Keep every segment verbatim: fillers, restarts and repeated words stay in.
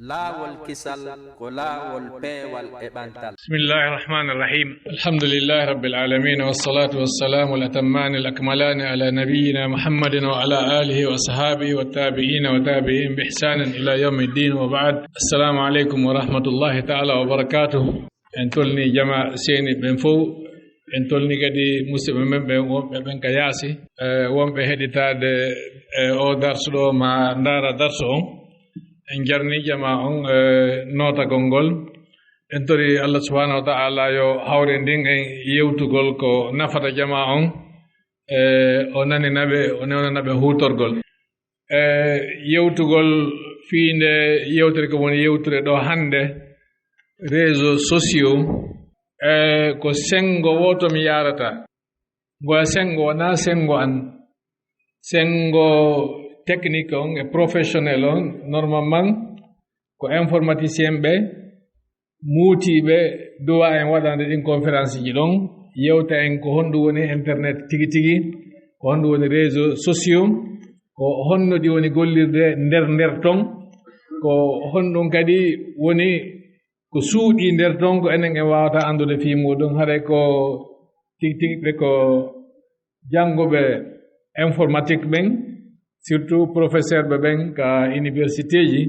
Laawol kisal ko laawol peewal e ɓantal. بسم الله الرحمن الرحيم. الحمد لله رب العالمين، والصلاة والسلام الأتمان الأكملان على نبينا محمد وعلى آله وأصحابه والتابعين وتابعين بإحسان إلى يوم الدين، وبعد. السلام عليكم ورحمة الله تعالى وبركاته. En tolni jama seeni ɓen fow. En tolni kadi musidɓe men ɓen wonɓe ɓen ka yaasi, e wonɓe heɗitaade e o darsu ɗo ma ndaara darsu on. En jarni jama on e nootagol ngol. En tori Allah subhanahu wa ta'ala yo hawre ndin en yewtugol ko nafata jama on, e o nanina ɓe, o newnana ɓe huutorgol. E yewtugol fii nde yewtere ko woni yewtere ɗo hannde, réseaux sociaux, e ko senngo wooto mi yaarata. Ngoya senngo wonaa senngo an. Senngo technique on e professionnel on, normalement, ko informaticien ɓe, muutiiɓe, duwa en waɗande ɗin conférence ji ɗon, yewta en ko honɗum woni internet tigi tigi, ko honɗum woni réseaux sociaux, ko honno ɗi woni gollirde nder nder ton, ko honɗum kadi woni ko suuɗi nder ton, ko enen en waawata anndude fii muɗum. Haray ko tigi tigi ɓe ko jannguɓe informatique ɓen, surtout professeur ɓe ɓen ka université ji,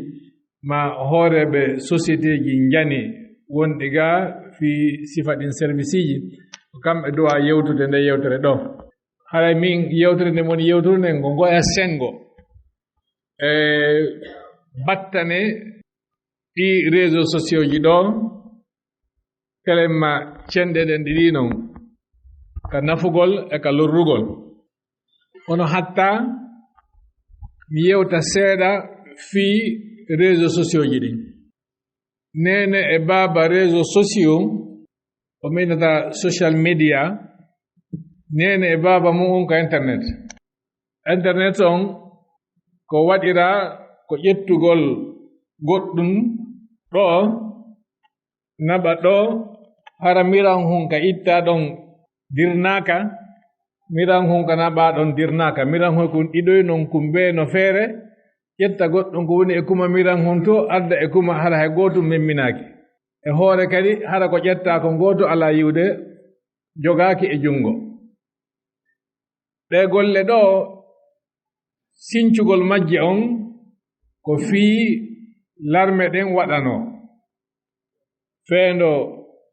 ma hooreeɓe société ji njani wonɗi ga fii sifa ɗin service ji, ko kamɓe duwa yewtude nde yewtere ɗo. Haray min yewtere nde woni yewtude nden ko ngoya senngo e battane ɗi réseaux sociaux ji ɗo, telemma cenɗe ɗen ɗiɗi non, ka nafugol e ka lorrugol. Kono hatta mi yewta seeɗa fii réseaux sociaux ji ɗin. Neene e baaba réseaux sociaux, o meynata social media, neene e baaba mu'un ka internet. Internet on ko waɗira ko ƴettugol goɗɗum ɗo, naɓa ɗo, hara miran hun ka itta ɗon dirnaaka, miran hun ka naɓa ɗon dirnaaka, miran hun kun ɗiɗoy non kun bee no feere, ƴetta goɗɗum ko woni e kuma miran hun to, adda e kuma hara hay gootum memminaaki. E hoore kadi, hara ko ƴetta ko ngooto alaa yiwde, jogaaki e junngo. Ɗee golle ɗoo, sincugol majje on ko fii larme ɗen waɗanoo. Feendo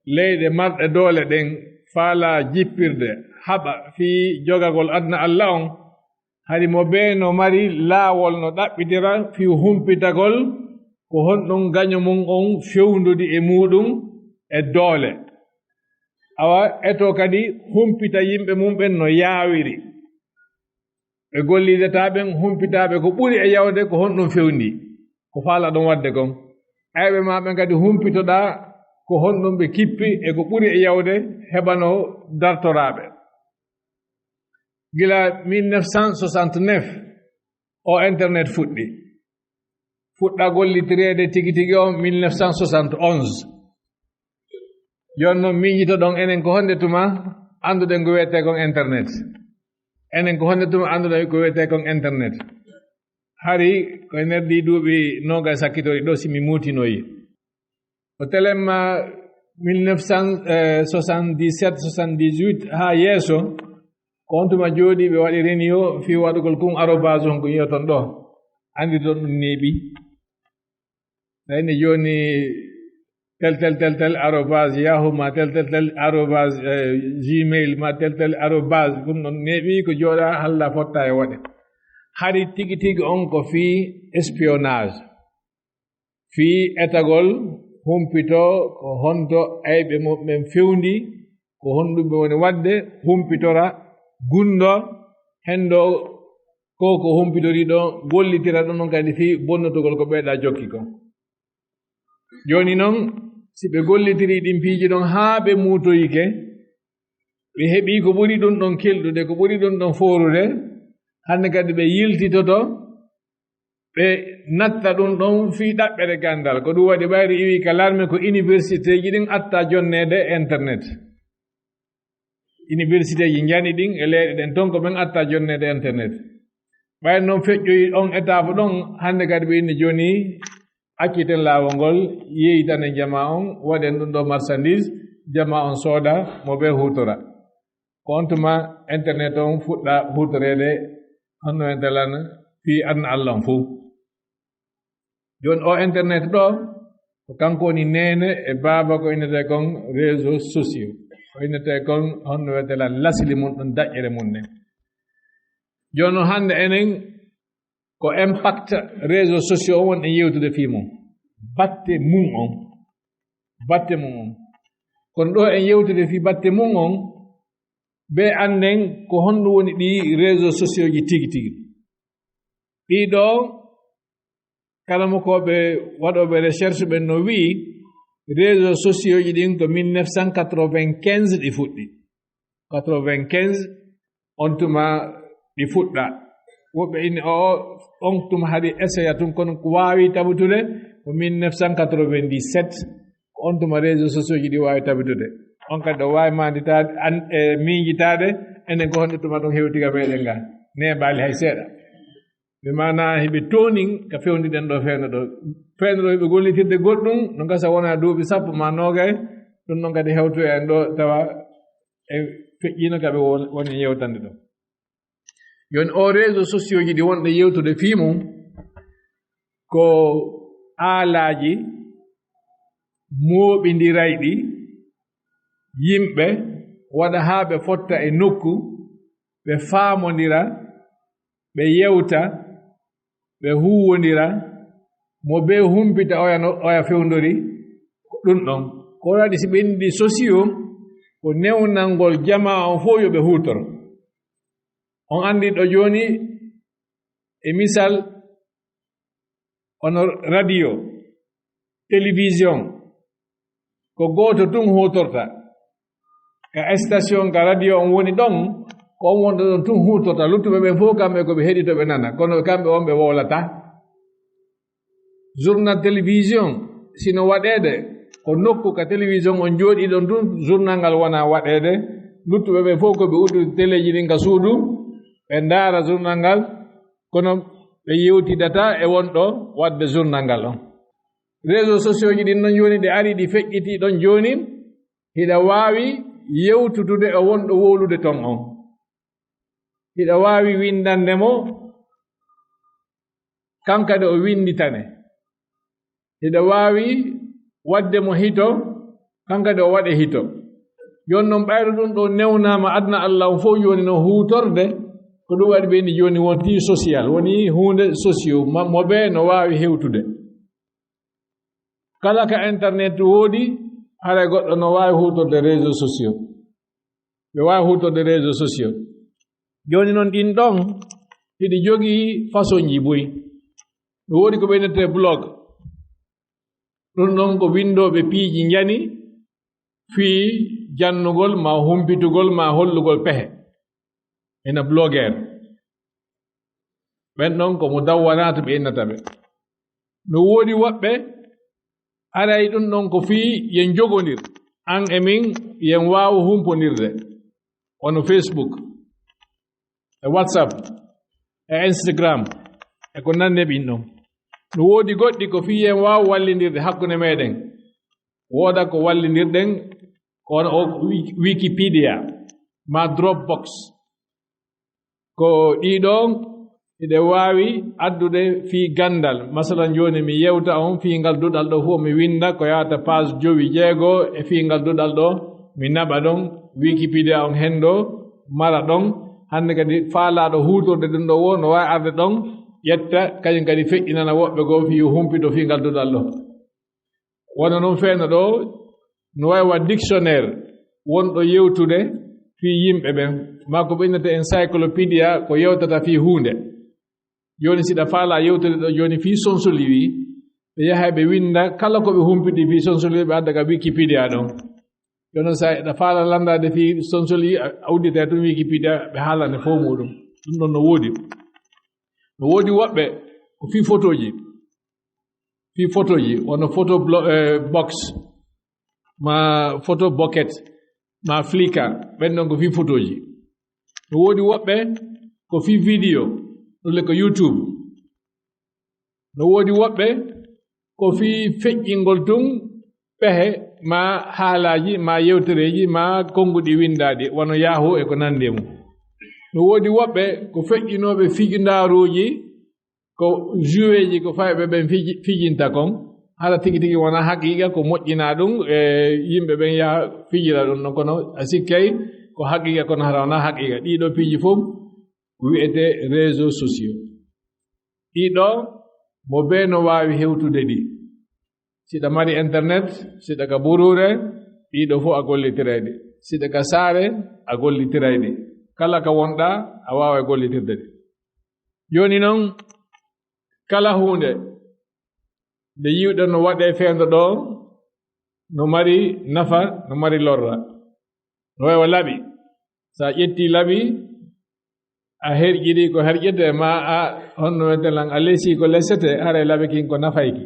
leyɗe marɗe doole ɗen faalaa jippirde haɓa fii jogagol aduna Alla on, hari mo bee no mari laawol no ɗaɓɓitira fii humpitagol ko honɗum gaño mum on fewndudi e muuɗum e doole. Awa, eto kadi humpita yimɓe mum ɓen no yaawiri. Ɓe gollidataa ɓen humpitaaɓe ko ɓuri e yawde ko honɗum fewndi, ko faalaɗon waɗde kon. Ayɓe maa ɓen kadi humpitoɗaa ko honɗum ɓe kippi e ko ɓuri e yawde heɓanoo dartoraaɓe. Gila mille neuf cent soixante-neuf o internet fuɗɗi. Fuɗɗa gollitireede tigi tigi on mille neuf cent soixante et onze. Jooni non miijitoɗon enen ko honde tuma annduɗen ko wiyetee kon internet. Enen ko honde tuma annduɗen ko wiyetee kon internet. Hari ko e nder ɗii duuɓi noogay sakkitori ɗo si mi muutinoyi. Ko telemma mille neuf cent soixante-dix-sept, soixante-dix-huit haa yeeso, ko on tuma jooɗii ɓe waɗi reniyo fii waɗugol kun arobase on ko yi'oton ɗo. Anndirton ɗum neeɓi. Tawi ne jooni tel, tel, tel, tel, arobase Yahoo ma tel, tel, tel, arobase, eh, Gmail ma tel, tel, arobase. Ɗum ɗon neeɓi ko jooɗa halla fotta e waɗe. Hari tigi tigi on ko fii espionnage. Fii etagol, humpito ko honto ayɓe muɓɓen fewndi, ko honɗum ɓe woni waɗde, humpitora, gunndo, hendo ko ko humpitorii ɗo, gollitira ɗum ɗon kadi fii bonnotugol ko ɓeyɗa jokki kon. Jooni non, si ɓe gollitirii ɗin piiji ɗon haa ɓe muutoyike, ɓe heɓii ko ɓuri ɗum ɗon kelɗude, ko ɓuri ɗum ɗon foorude, hannde kadi ɓe yiltitoto, ɓe natta ɗum ɗon fii ɗaɓɓere ganndal. Ko ɗum waɗi ɓayri iwi ka larme ko universitéji ɗin atta jonneede internet. Universitéji njani ɗin e leyɗe ɗen ton ko ɓen atta jonneede internet. Ɓayri noon feƴƴoyi on étape ɗon, hannde kadi ɓe inni jooni Acciten laawol ngol, yeeytanen jamaa on, waɗen ɗum ɗo marchandise, jamaa on sooda, mo ɓe huutora. Ko on tuma internet on fuɗɗa huutoreede, honno en talan fii aduna Allah on fow. Jooni o internet ɗo, ko kanko woni neene e baaba ko innetee kon réseaux sociaux. Ko innetee kon honno wiyetee lan lasli mun ɗon daƴƴere mun nden. Jooni o hannde enen ko impact réseaux sociaux on wonɗen yewtude fii mun. Batte mun on. Batte mun on. Kono ɗo en yewtude fii batte mun on, ɓe annden ko honɗum woni ɗi réseaux sociaux ji tigi tigi. Ɗii ɗo karamokooɓe waɗooɓe recherche ɓen no wi'i, réseaux sociaux ji ɗin ko mille neuf cent quatre-vingt-quinze ɗi fuɗɗi. Quatre-vingt-quinze, on tuma ɗi fuɗɗa. Woɓɓe inni o, on tuma hari essaya tun, kono ko waawi tabutude ko mille neuf cent quatre-vingt-dix-sept, ko on tuma réseaux sociaux ji ɗi waawi tabutude. On kadi ɗo waawi maanditaade, an, e miijitaade, enen ko honde tuma ɗum hewti ka meɗen nga. Neeɓaali hay seeɗa. Ɓe maana hiɓe toonin ka fewndiden ɗo fewndo ɗo. Fewndo ɗo hiɓe gollitirde goɗɗum, no gasa wona duuɓi sappo ma noogay, ɗum ɗon kadi hewto en ɗo tawa e feƴƴino ka ɓe won-, woni yewtande ɗo. Yon o réseaux sociaux ji ɗi wonɗe yewtude fii mum, ko aalaaji mooɓindirayɗi yimɓe waɗa haa ɓe fotta e nokku, ɓe faamondira, ɓe yewta, ɓe huuwondira, mo bee humpita oya no, oya fewndori, ko ɗum ɗon. Ko waɗi si ɓe inni sociaux, ko newnangol jamaa on fow yo ɓe huutoro. On anndi ɗo jooni, e misal, hono radio, télévision, ko gooto tun huutorta. Ka station ka radio on woni ɗon, ko on wonɗo ɗon tun huutorta. Luttuɓe ɓen fow kamɓe ko ɓe heɗito ɓe nana, kono kamɓe on ɓe wowlata. Journal télévision, sino waɗeede, ko nokku ka télévision on jooɗi ɗon tun, journal ngal wona waɗeede. Luttuɓe ɓen fow ko ɓe uddude teleeji ɗin ka suudu, ɓe ndaara journal ngal, kono ɓe yewtidata e wonɗo waɗde journal ngal on. Réseaux sociaux ji ɗin non jooni ɗi ari, ɗi feƴƴiti ɗon jooni, hiɗa waawi yewtudude e wonɗo wowlude ton on. Hiɗa waawi windande mo, kanko kadi o winditane. Hiɗa waawi waɗde mo hito, kanko kadi o waɗe hito. Jooni non ɓayru ɗum ɗo newnaama aduna Allah on fow jooni no huutorde, ko ɗum waɗi ɓe ni jooni wonti social, woni huunde sociaux, ma-, mo ɓe no waawi hewtude. Kala ka internet woodi, haray goɗɗo no waawi huutorde réseaux sociaux. Ɓe waawi huutorde réseaux sociaux. Jooni non ɗin ɗon, hiɗi jogii façon ji buy. No woodi ko ɓe innetee blog. Ɗum ɗon ko winndooɓe piiji njani fii jannugol, ma humpitugol, ma hollugol pehe. Ena blogeer. Ɓen ɗon ko mo dawwanaato ɓe innata ɓe. No woodi woɓɓe, aray ɗum ɗon ko fii yen jogondir. An e min, yen waawu humpondirde. Wano Facebook, e WhatsApp, e Instagram, e ko nandi e ɓin ɗon. No woodi goɗɗi ko fii yen waawu wallindirde hakkunde meɗen. Wooda ko wallindirɗen, ko wano o Wik-, Wikipedia, ma Dropbox. Ko ɗii ɗoo hiɗe waawi addude fii ganndal. Masalan, jooni mi yewta on fii ngal duɗal ɗoo fow, mi winnda ko yahata page jowi jeego e fii ngal duɗal ɗoo, mi naɓa ɗon, Wikipedia on henndo mara ɗon. Hannde kadi faalaaɗo huutorde ɗum ɗoo woo no waawi arde ɗon, ƴetta, kañum kadi feƴƴinana woɓɓe goo fii yo humpito fii ngal duɗal ɗoo. Wano non feeno ɗoo, no waawi wa dictionnaire wonɗo yewtude fii yimɓe ɓen, maa ko ɓe innata encyclopedia ko yewtata fii huunde. Jooni, si ɗa faalaa yewtude ɗoo jooni fii sonsoli wii, ɓe yahay ɓe winnda kala ko ɓe humpiti fii sonsoli wii, ɓe adda ka Wikipedia ɗon. Jooni, si ɗa faalaa lanndaade fii sonsoli wii, a, a udditay tun Wikipedia, ɓe haalane fow muuɗum. Ɗum ɗon no woodi. No woodi woɓɓe ko fii fotooji. Fii fotooji, wano photo blo-, eh, box, ma photo bucket, ma Flickr, ɓen ɗon ko fii fotooji. No woodi woɓɓe ko fii video, ɗum le ko YouTube. No woodi woɓɓe ko fii feƴƴingol tun pehe maa haalaaji maa yewtereeji maa konnguɗi winndaaɗi, wano Yahoo e ko nanndi e mum. No woodi woɓɓe ko feƴƴinooɓe fijindaaruuji, ko joueeji ko fayɓe ɓen fiji-, fijinta kon, hara tigi tigi wonaa haqiiqa, ko moƴƴinaa ɗum e yimɓe ɓen yaha fijira ɗum ɗon, kono a sikkay ko haqiiqa, kono hara wonaa haqiiqa. Ɗii ɗoo piiji fof wi'etee réseaux sociaux. Ɗii ɗoo, mo bee no waawi hewtude ɗi. Si ɗa mari internet, si ɗa ka buruure, ɗii ɗoo fof a gollitiray ɗi. Si ɗa ka saare, a gollitiray ɗi. Kala ka wonɗaa, a waaway gollitirde ɗi. Jooni non, kala huunde nde yi'uɗen no waɗee feendo ɗoo, no mari nafa, no mari lorra. No wayi wa laɓi. So a ƴettii laɓi, a herƴirii ko herƴetee, maa a, honno wiyeten lan, a lesii ko lesetee, haray laɓi kin ko nafayki.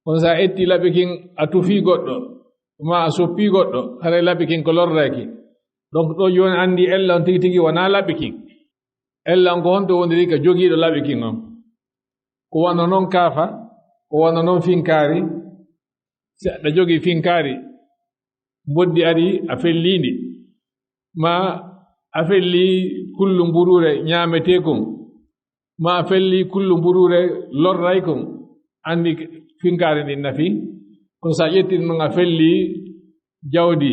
Kono so a ƴettii laɓi kin, a tufii goɗɗo, maa a soppii goɗɗo, haray laɓi kin ko lorrayki. Donc, ɗoo jooni anndi ella on tigi tigi wonaa laɓi kin. Ella on ko honto woniri ka jogiiɗo laɓi kin on? Ko wano non kaafa, ko wano non finkaari. Si aɗa jogii finkaari, mboddi ari, a fellii ndi, maa a fellii kullu mburuure ñaameteekun, maa a fellii kullu mburuure lorraykun, anndi finkaari ndin nafi. Kono si a ƴettii non a fellii jawdi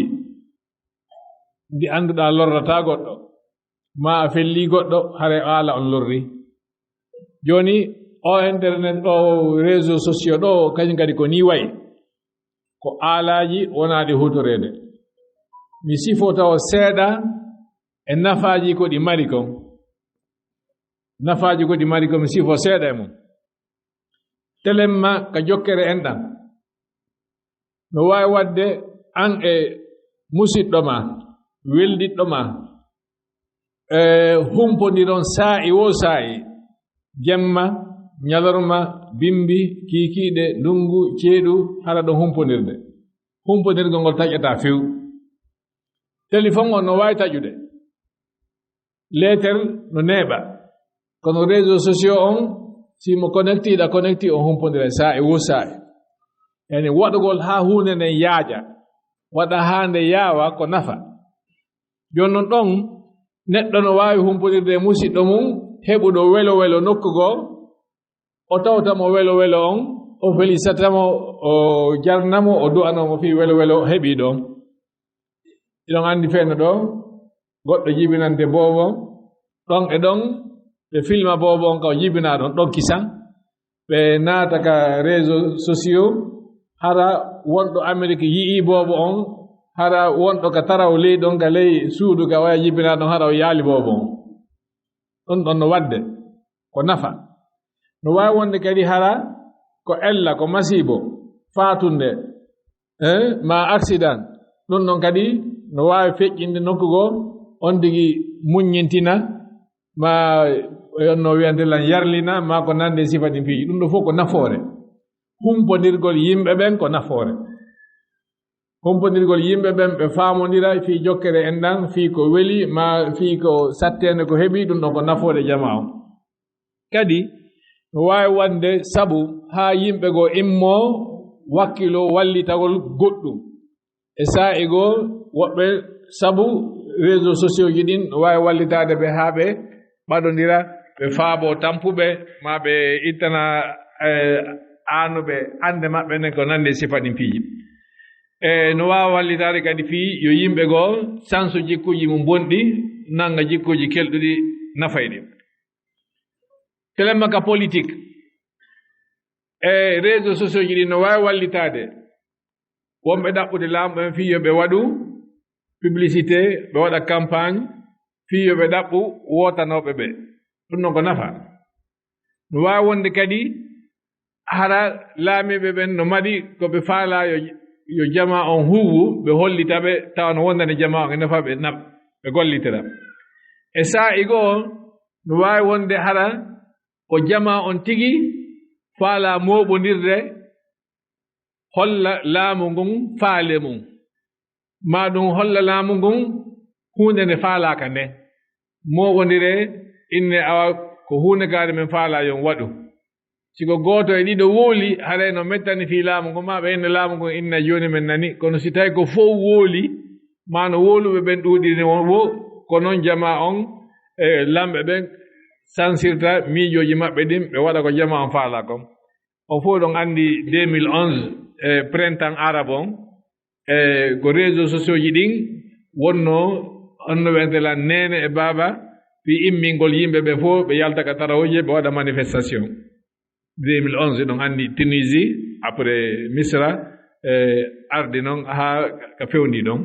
ndi annduɗaa lorrataa goɗɗo, maa a fellii goɗɗo, haray aala on lorri. Jooni, o internet, o réseaux sociaux ɗoo, kañum kadi ko nii wayi. Ko aalaaji wonaaɗi huutoreede. Mi sifo taw seeɗa e nafaaji ko ɗi mari kon. Nafaaji ko ɗi mari kon, mi sifo seeɗa e mum. Telemma ka jokkere enɗan. No waawi waɗde an e musiɗɗo maa, weldiɗɗo maa, e humpondiron saa'i woo saa'i, jemma, ñalorma, bimbi, kiikiiɗe, ndunngu, ceeɗu, hara ɗon humpondirde. Humpondirgol ngol taƴataa few. Telefon on no waawi taƴude. Leeter no neeɓa. Kono réseaux sociaux on, si mo connecti, ɗa connecti, on humpondira saa'i woo saa'i. Yani waɗugol haa huunde nden yaaja, waɗa haa nde yaawa ko nafa. Jooni non ɗon, neɗɗo no waawi humpondirde e musiɗɗo mum, heɓuɗo welo welo nokku goo, o tawta mo welo welo on, o felisata mo, o jarna mo, o du'anoo mo fii welo welo heɓii ɗon. Iɗon anndi feeno ɗoo, goɗɗo jibinante boobo, ɗon e ɗon, ɓe filma boobo on ka o jibinaa ɗon, ɗon kisan. Ɓe naata ka réseaux sociaux, hara wonɗo Amerik yi'ii boobo on, hara wonɗo ka taraw ley ɗon, ka ley suudu ka oya jibinaa ɗon, hara o yaali boobo on. Ɗum ɗon no waɗde ko nafa. No waawi wonde kadi hara ko ella, ko masiibo faatunde, eh, ma accident. Ɗum ɗon kadi no waawi feƴƴinde nokku goo, on tigi muññintina, ma on no wiyante lan yarlina, ma ko nande e sifa ɗin piiji. Ɗum ɗo fof ko nafoore. Humpondirgol yimɓe ɓen ko nafoore. Humpondirgol yimɓe ɓen, ɓe faamondira fii jokkere en ɗan, fii ko weli, ma fii ko satteende ko heɓi, ɗum ɗon ko nafoore jamaa on. Kadi, no waawi waɗde sabu haa yimɓe goo immoo wakkiloo wallitagol goɗɗum. E saa'i goo, woɓɓe sabu réseaux sociaux ji ɗin no waawi wallitaade ɓe haa ɓe ɓadondira, ɓe faaboo tampuɓe, ma ɓe ittana, eh, aanuɓe annde maɓɓe nden ko nanndi e sifa ɗin piiji. E no waawi wallitaade kadi fii yo yimɓe goo sansu jikkuuji mum bonɗi, nannga jikkuuji kelɗuɗi nafayɗi. Telemma ka politique, e réseaux sociaux ji ɗin no waawi wallitaade wonɓe ɗaɓɓude laamu ɓen fii yo ɓe waɗu publicité, ɓe waɗa campagne fii yo ɓe ɗaɓɓu wootanooɓe ɓe. Ɗum ɗon ko nafa. No waawi wonde kadi hara laamiiɓe ɓen no mari ko ɓe faalaa yo, yo jamaa on huuwu, ɓe hollita ɓe, tawa no wondani jamaa on e nafa, ɓe naf-, ɓe gollitira. E saa'i goo, no waawi wonde hara ko jamaa on tigi faalaa mooɓondirde, holla laamu ngun faale mum, maa ɗum holla laamu ngun huunde nde faalaaka nde. Mooɓondiree, inne awa ko huunde kaari men faalaa yo on waɗu. Si ko gooto e ɗiɗo wowli, haray no mettani fii laamu ngun, maa ɓe inna laamu ngun, inna jooni men nani. Kono si tawi ko fow wowli, maa no wowluɓe ɓen ɗuuɗiri woo, ko non jamaa on e lamɓe ɓen sansirta miijooji maɓɓe ɗin, ɓe waɗa ko jamaa on faalaa kon. On fow ɗon anndi deux mille onze, e printemps arabe on, e ko réseaux sociaux ji ɗin wonnoo, honno wi'etee lan, neene e baaba, fii immingol yimɓe ɓe fow, ɓe yalta ka tarawooji, ɓe waɗa manifestation. Deux mille onze, ɗon anndi Tunisie, après Misra, e ardi non haa ka fewndi ɗon.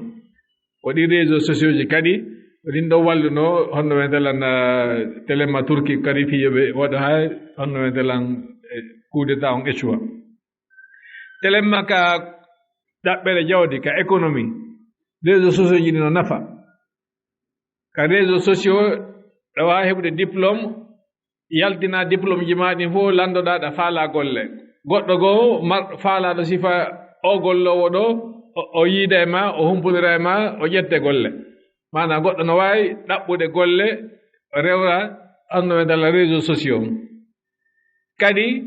Ko ɗin réseaux sociaux ji kadi, ko ɗin ɗon wallunoo, honno wi'etee lan, eh, telemma Turki kadi fii yo ɓe waɗa haa, honno wi'etee lan, eh, coup d'État on échoua. Telemma ka ɗaɓɓere jawdi, ka économie, réseaux sociaux ji ɗin no nafa. Ka réseaux sociaux, ɗa waawi heɓude diplôme, yaltinaa diplôme ji maa ɗin fow, lanndoɗaa ɗa faalaa golle. Goɗɗo goo mar-, faalaaɗo sifa oo golloowo ɗoo, o, o yiida e maa, o humpondira e maa, o ƴetta golle. Maanaa goɗɗo no waawi ɗaɓɓude golle, rewra, honno wi'etee lan, réseaux sociaux. Kadi,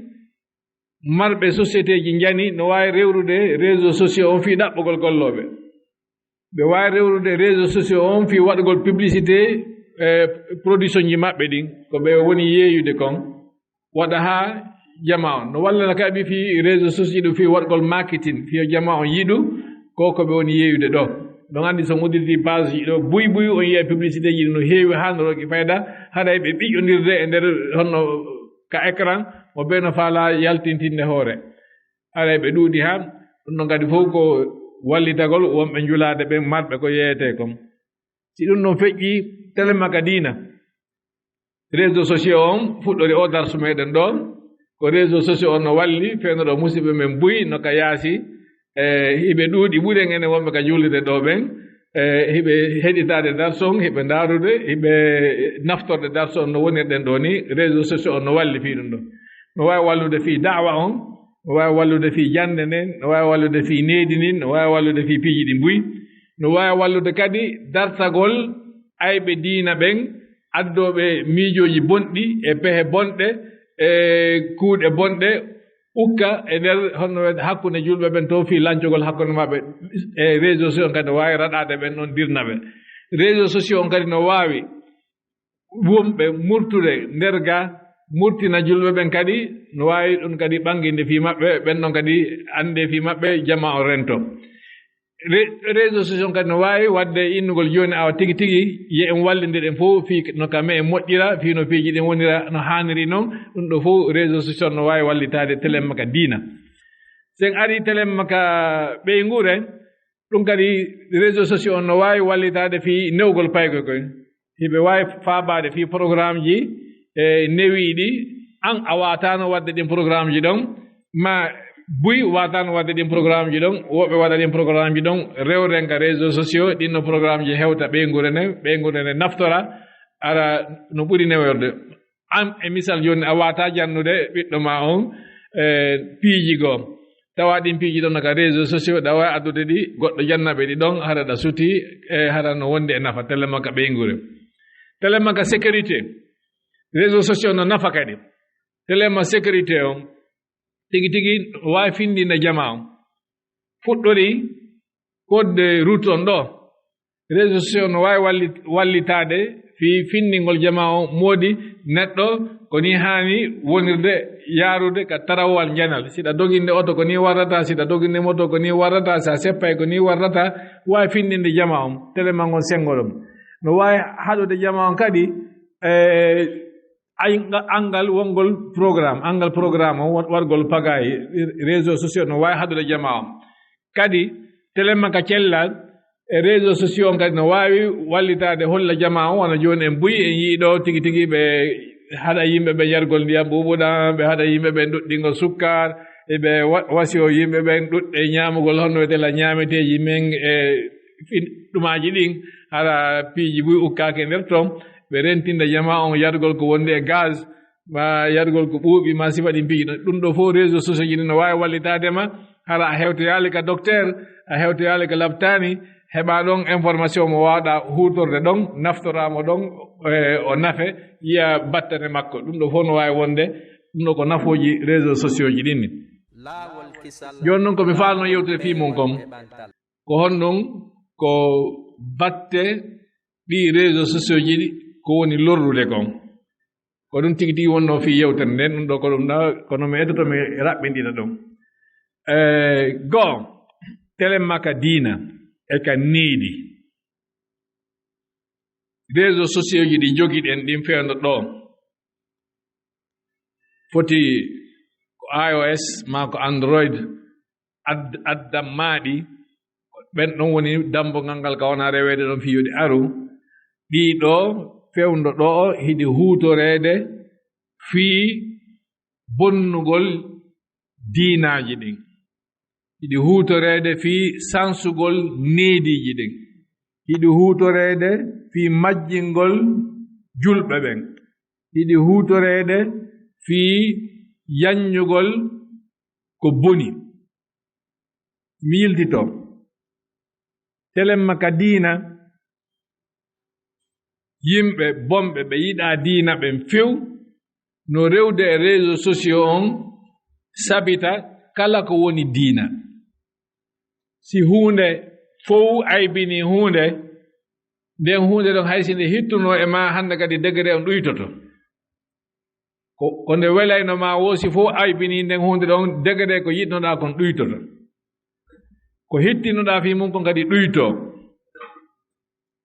marɓe société ji njani no waawi rewrude réseaux sociaux on fii ɗaɓɓugol gollooɓe. Ɓe waawi rewrude réseaux sociaux on fii waɗugol publicité, eh, production ji maɓɓe ɗin, ko ɓe woni yeeyude kon, waɗa haa jamaa on. No wallana kadi fii réseaux sociaux ɗin fii waɗugol marketing, fii yo jamaa on yiɗu ko, ko ɓe woni yeeyude ɗoo. Ɗon anndi so on udditii page ji ɗoo, buy buy on yi'a publicité ji ɗin no heewi haa no rokki fayda, haray ɓe ɓiƴƴondirde e nder honno ka écran, mo bee no faalaa yaltintinde hoore. Haray ɓe ɗuuɗi haa, ɗum ɗon kadi fow ko wallitagol wonɓe njulaade ɓen marɓe ko yeeyetee kon. Si ɗum ɗon feƴƴii, telemma ka diina. Réseaux sociaux on fuɗɗori oo darsu meɗen ɗoo, ko réseaux sociaux on no walli, fewndo ɗoo musiɓɓe men buy no ka yaasi, e hiɓe ɗuuɗi ɓuren enen wonɓe ka juulirde ɗoo ɓen, e hiɓe heɗitaade darsu on, hiɓe ndaarude, hiɓe naftorde darsu on no wonirɗen ɗoo ni, réseaux sociaux on no walli fii ɗum ɗoo. No waawi wallude fii da'wa on, no waawi wallude fii jannde nden, no waawi wallude fii needi ndin, no waawi wallude fii piiji ɗi buy, no waawi wallude kadi dartagol ayɓe diina ɓen, addooɓe miijooji bonɗi e pehe bonɗe e kuuɗe bonɗe, ukka e nder honno wiyetee hakkunde julɓe ɓen to fii lancugol hakkunde maɓɓe e réseaux sociaux on kadi no waawi raɗaade ɓen ɗon dirna ɓe. Réseaux sociaux on kadi no waawi wonɓe murtude nder ga, murtina julɓe ɓen kadi, no waawi ɗum kadi ɓanginde fii maɓɓe, ɓen ɗon kadi annde fii maɓɓe, jamaa on rento. Re-, réseaux sociaux on kadi no waawi waɗde innugol jooni awa tigi tigi, yo en wallindir en fow fii no ka me'en moƴƴira, fii no piiji ɗin wonira no haaniri non, ɗum ɗoo fow réseaux sociaux no waawi wallitaade telemma ka diina. Sen ari telemma ka ɓeynguure, ɗum kadi réseaux sociaux on no waawi wallitaade fii newgol paykoy koy. Hiɓe waawi faabaade fii programme ji, e, newiiɗi, an a waataano waɗde ɗin programme ji ɗon, ma buy waataano waɗde ɗin programme ji ɗon, woɓɓe waɗa ɗin programme ji ɗon, rewren ka réseaux sociaux, ɗin no programme ji hewta ɓeynguure nden, ɓeynguure nden naftora, ara no ɓuri neworde. An, e misal jooni, a waataa jannude ɓiɗɗo maa on, e, piiji goo. Tawa ɗin piiji ɗon no ka réseaux sociaux, ɗa waawi addude ɗi, goɗɗo janna ɓe ɗi ɗon, hara ɗa suti, e, hara no wondi e nafa, telemma ka ɓeynguure. Telemma ka sécurité. Réseaux sociaux no nafa kadi. Telemma sécurité on, tigi tigi waawi findinde jamaa on. Fuɗɗori code de route on ɗoo. Réseaux sociaux no waawi walli-, wallitaade fii findingol jamaa on, moodi neɗɗo ko nii haani wonirde, yaarude ka tarawal njanal. Si ɗa doginde oto ko nii warrata, si ɗa doginde moto ko nii warrata, si a seppay ko nii warrata, waawi findinde jamaa on, telemma ngon senngo ɗum. No waawi haɗude jamaa on kadi, e, ay-, nga-, anngal wonngol programme, anngal programme on wa-, waɗgol pagaye, réseaux sociaux no waawi haɗude jamaa on. Kadi, telemma ka cellal, e réseaux sociaux on kadi no waawi wallitaade holla jamaa on, wano jooni en buy, en yi'i ɗoo tigi tigi ɓe haɗa yimɓe ɓe yargol ndiyam ɓuuɓuɗam, ɓe haɗa yimɓe ɓe ɗuɗɗingol sukkar, eɓe wa-, wasiyo yimɓe ɓen ɗuɗɗe ñaamugol honno wiyetee la ñaameteeji men e fin-, ɗumaaji ɗin, hara piiji buy ukkaaki e nder ton, ɓe rentinda jamaa on yargol ko wondi e gaz, ma yargol ko ɓuuɓi, ma sifa ɗin piiji ɗon. Ɗum ɗoo fow réseaux sociaux ji ɗin no waawi wallitaade ma, hara a hewtoyaali ka docteur, a hewtoyaali ka laptaani, heɓa ɗon information mo waawɗa huutorde ɗon, naftora mo ɗon, e, o nafe, yi'a battane makko. Ɗum ɗoo fow no waawi wonde Ɗum ɗo ko nafooji réseaux sociaux ji ɗin ni. Jooni noon ko mi faalno yewtude fii mum kon, ko honɗum? Ko batte ɗi réseaux sociaux ji ɗi ko woni lorrude kon. Ko ɗum tigi tigi wonnoo fii yewtere nden, ɗum ɗo ko ɗum ɗa, kono mi etoto mi raɓɓinɗina ɗum. Eh, goo, telen ma ka diina e ka needi. Réseaux sociaux ji ɗi jogiɗen ɗin fewndo ɗo, foti ko I O S maa ko Android, ad-, addan maa ɗi, ɓen ɗon woni dammbongal ngal ka wona reweede ɗon fii yo ɗi aru. Ɗii ɗo fewndo ɗo hiɗi huutoreede fii bonnugol diinaaji ɗin. Hiɗi huutoreede fii sansugol neediiji ɗin. Hiɗi huutoreede fii majjingol julɓe ɓen. Hiɗi huutoreede fii yanñugol ko boni. Mi yiltito. Telen ma ka diina, yimɓe bonɓe ɓe yiɗaa diina ɓen few no rewde e réseaux sociaux on sabita kala ko woni diina. Si huunde fow aybinii huunde, nden huunde ɗon hay si nde hittunoo e maa hannde kadi degré on ɗuytoto. Ko, ko nde welayno maa woo si fow aybinii nden huunde ɗon degré ko yiɗnoɗaa kon ɗuytoto. Ko hittinoɗaa fii mum kon kadi ɗuytoo.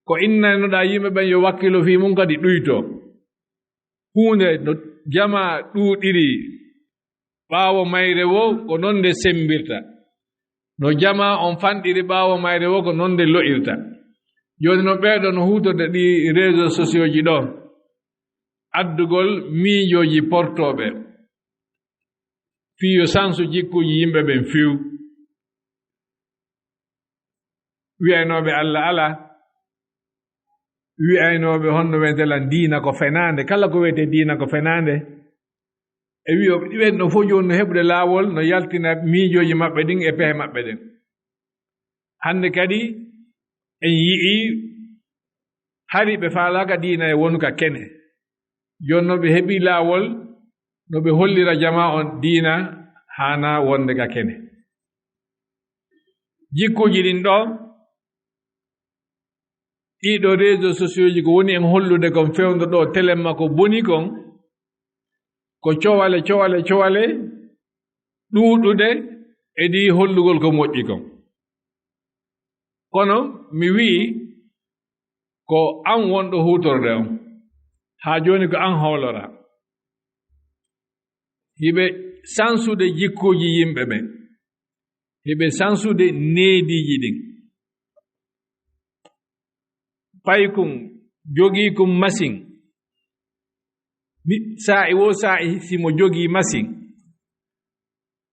Ko innaynoɗaa yimɓe ɓen yo wakkilo fii mum kadi ɗuytoo. Huunde no jamaa ɗuuɗiri ɓaawo mayre woo, ko non nde semmbirta. No jamaa on fanɗiri ɓaawo mayre woo, ko non nde lo'irta. Jooni non ɓee ɗoo no huutorde ɗi réseaux sociaux ji ɗoo, addugol miijooji portooɓe fii yo sansu jikkuuji yimɓe ɓen few. Wi'aynooɓe Alla alaa, wi'aynooɓe honno wi'eten lan diina ko fenaande, kala ko wi'etee diina ko fenaande. E wi'o ɓen ɗo fof jooni no heɓude laawol, no yaltina miijooji maɓɓe ɗin e pehe maɓɓe ɗen. Hannde kadi en yi'ii hari ɓe faalaaka diina e wonu ka kene. Jooni no ɓe heɓii laawol, no ɓe hollira jamaa on diina haanaa wonde ka kene. Jikkuuji ɗin ɗoo, ɗii ɗoo réseaux sociaux ji ko woni en hollude kon fewndo ɗoo telen ma ko boni kon, ko cowale, cowale, cowale ɗuuɗude e ɗii hollugol ko moƴƴi kon. Kono mi wi'i ko an wonɗo huutorde on. Haa jooni ko an howlora. Hiɓe sansude jikkuuji yimɓe ɓen. Hiɓe sansude neediiji ɗin. Paykun jogii kun masin. Mi-, saa'i woo saa'i si mo jogii masin.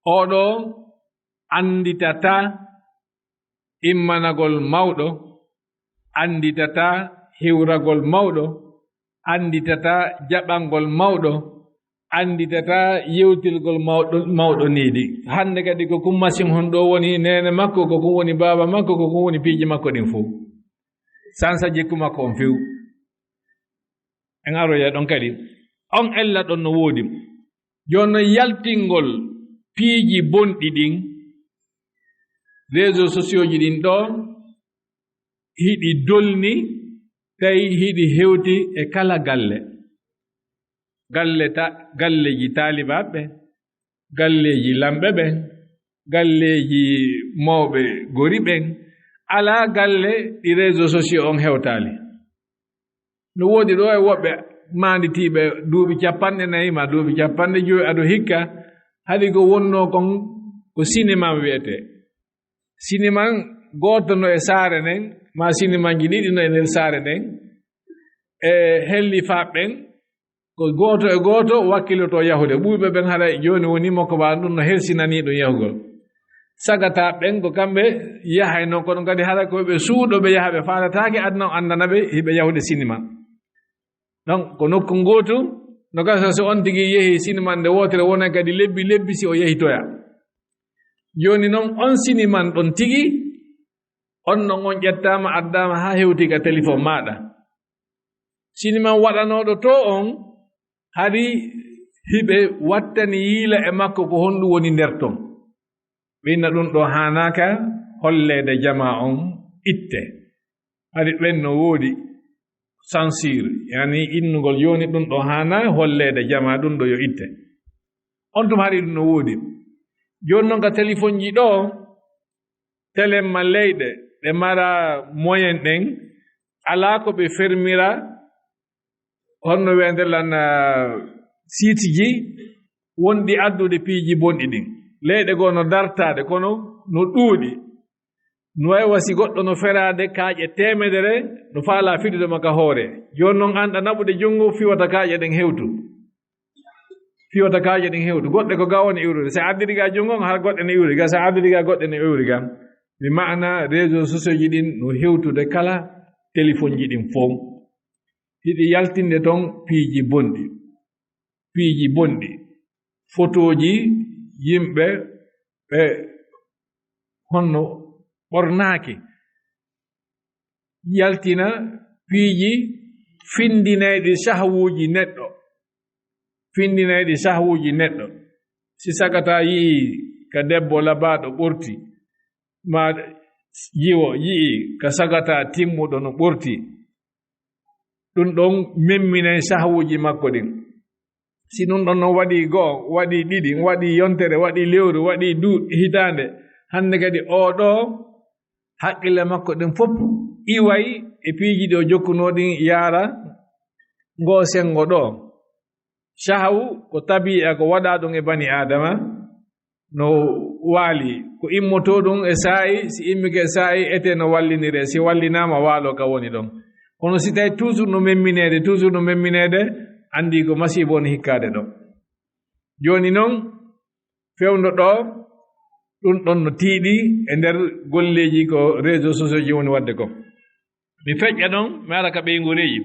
Oɗo annditataa immanagol mawɗo, annditataa hiwragol mawɗo, annditataa jaɓangol mawɗo, annditataa yewtirgol mawɗo, mawɗo needi. Hannde kadi ko kun masin hon ɗoo woni neene makko, ko kun woni baaba makko, ko kun woni piiji makko ɗin fow. Sansa jikku makko on few. En aroya ɗon kadi. On ella ɗon no woodi. Jooni non yaltingol piiji bonɗi ɗin, réseaux sociaux ji ɗin ɗoo, hiɗi dolni, tawi hiɗi hewti e kala galle. Galle ta-, galleeji taalibaaɓe ɓen, galleeji lamɓe ɓen, galleeji mawɓe gori ɓen, alaa galle ɗi réseaux sociaux on hewtaali. No woodi ɗoo e woɓɓe maanditiiɓe duuɓi capanɗe nayi maa duuɓi capanɗe jowi ado hikka, hari ko wonnoo kon ko sinema wi'etee. Siniman gooto no e saare nden, maa sinimanji ɗiɗi no e nder saare nden, e hellifaaɓe ɓen, ko gooto e gooto wakkilotoo yahude. Ɓuyɓe ɓen haray jooni woni mo ko ɓaa ɗum no hersinanii ɗum yahugol. Sagataaɓe ɓen ko kamɓe yahaynoo, kono kadi haray ko ɓe suuɗo ɓe yaha, ɓe faalataake aduna on anndana ɓe hiɓe yahude siniman. Donc, ko nokku ngootu, no gasa so on tigi yehi siniman nde wootere, wonay kadi lebbi, lebbi si o yehitoya. Jooni non, on siniman ɗon tigi, on non on ƴettaama, addaama haa hewti ka telefon maaɗa. Siniman waɗanooɗo to on, hari Hiɓe wattani yiila e makko ko honɗum woni nder ton. Ɓe inna ɗum ɗo haanaaka holleede jamaa on itte. Hari ɓen no woodi censure, yani innugol jooni ɗum ɗo haanaa holleede jamaa ɗum ɗo yo itte. On tuma hari ɗum no woodi. Jooni non ka telefonji ɗo, telen ma leyɗe, ɗe mara moyen ɗen, alaa ko ɓe fermira, honno wiyande lan, ah, siitiji wonɗi addude piiji bonɗi ɗin. Leyɗe goo no dartaade, kono no ɗuuɗi. No wayi wa si goɗɗo no feraade kaaƴe teemedere, no faalaa fiɗude ma ka hoore. Jooni non an ɗa naɓude junngo, fiwata kaaƴe ɗen hewtu. Fiwata kaaƴe ɗen hewtu. Goɗɗe ko ga woni iwrude. Si a addiri ga junngo, har goɗɗe ne iwri ga. Si a addiri ga goɗɗe ne iwri ga. Mi maana réseaux sociaux ji ɗin no hewtude kala telefonji ɗin fow. Hiɗi yaltinde ton piiji bonɗi. Piiji bonɗi. Fotooji yimɓe ɓe honno ɓornaaki. Yaltina piiji findinayɗi sahwuuji neɗɗo. Findinayɗi sahwuuji neɗɗo. Si sagata yi'i ka debbo labaaɗo ɓorti, ma jiwo yi'i ka sagata timmuɗo no ɓorti, ɗum ɗon memminay sahwuuji makko ɗin. Si ɗum ɗon non waɗi go'o, waɗi ɗiɗi, waɗi yontere, waɗi lewru, waɗi du-, hitaande, hannde kadi oo ɗoo haqqille makko ɗen fof iway e piiji ɗi o jokkunoo ɗin yaara ngoo senngo ɗoo. Sahwu ko tabi'a ko waɗaa ɗum e bani Aadama, no waali, ko immotoo ɗum e saa'i, si immike e saa'i, etee no walliniree, si wallinaama waaloo ka woni ɗon. Kono si tawi toujours no memmineede, toujours no memmineede, anndi ko masiibo woni hikkaade ɗon. Jooni non, fewndo ɗoo, ɗum ɗon no tiiɗi e nder golleeji ko réseaux sociaux ji woni waɗde ko. Mi feƴƴa ɗon, mi ara ka ɓeynguureeji.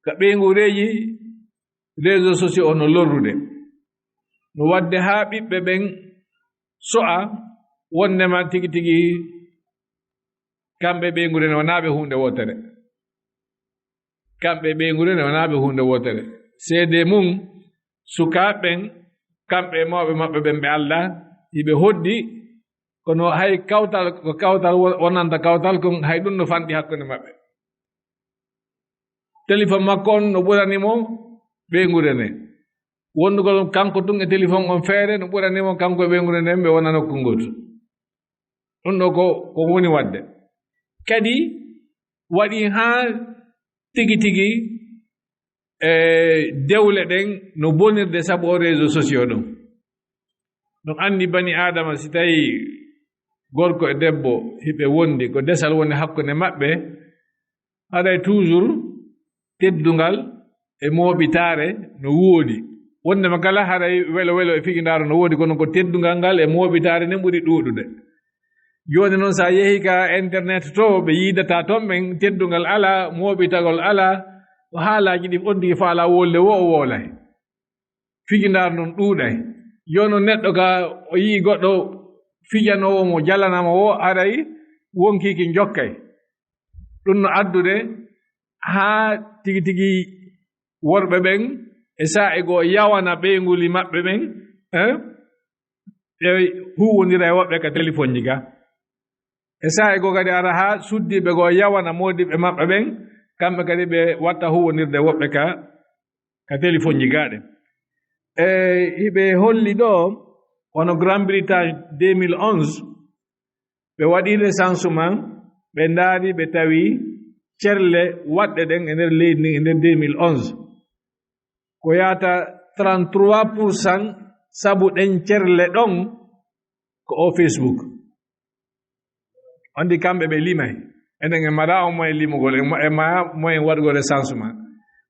Ka ɓeynguureeji, réseaux sociaux o no lorrude. No waɗde haa ɓiɓɓe ɓen so'a wonndema tigi tigi kamɓe ɓeynguure ne wonaa ɓe huunde wootere. Kamɓe ɓeynguure ne wonaa ɓe huunde wootere. Seedee mum, sukaaɓe ɓen, kamɓe e mawɓe maɓɓe ɓen ɓe aldaa, hiɓe hoddi, kono hay kawtal, ko kawtal wo-, wonanta kawtal kon, hay ɗum no fanɗi hakkunde maɓɓe. Telefon makko on no ɓurani mo ɓeynguure ne. Wondugol kanko tun e telefon on feere no ɓurani mo kanko e ɓeynguure nden ɓe wona nokku ngootu. Ɗum ɗo ko, ko woni waɗde. Kadi waɗi haa tigi tigi, e, dewle ɗen no bonirde sabu o réseaux sociaux ɗum. Ɗum anndi bani Aadama si tawi gorko e debbo hiɓe wondi, ko desal woni hakkunde maɓɓe, haray toujours teddungal e mooɓitaare no woodi. Wondema kala haray welo welo e figindaaru no woodi, kono ko teddungal ngal e mooɓitaare nden ɓuri ɗuuɗude. Jooni noon, so a yehii ka internet to, ɓe yiidata toon ɓen, teddungal alaa, mooɓitagol alaa, ko haalaaji ɗin on tigi faalaa wolde wo o woolay. Figindaaru ndun ɗuuɗay. Jooni noon, neɗɗo ka o yi'i goɗɗo fijanoowo mo, jalanaa mo wo, haray wonkii ki njokkay. Ɗum no addude haa tigi tigi worɓe ɓen e saa'i goo yawana ɓeynguuli maɓɓe ɓen, eh, ɓe huuwondira e woɓɓe ka telefonji ga. E saa'i goo kadi ara haa suddiiɓe goo yawana moodiɓɓe maɓɓe ɓen, kamɓe kadi ɓe watta huuwondirde woɓɓe ka, ka telefonji ga ɗen. E hiɓe holli ɗo, wano Grande-Bretagne deux mille onze, ɓe waɗi recensement, ɓe ndaari, ɓe tawi cerle waɗɗe ɗen e nder leydi ndin e nder deux mille onze. Ko yaata trente-trois pour cent sabu ɗen cerle ɗon ko o Facebook. Anndi kamɓe ɓe limay. Enen en mara o moyen limugol, en ma-, en ma moyen waɗugol recensement.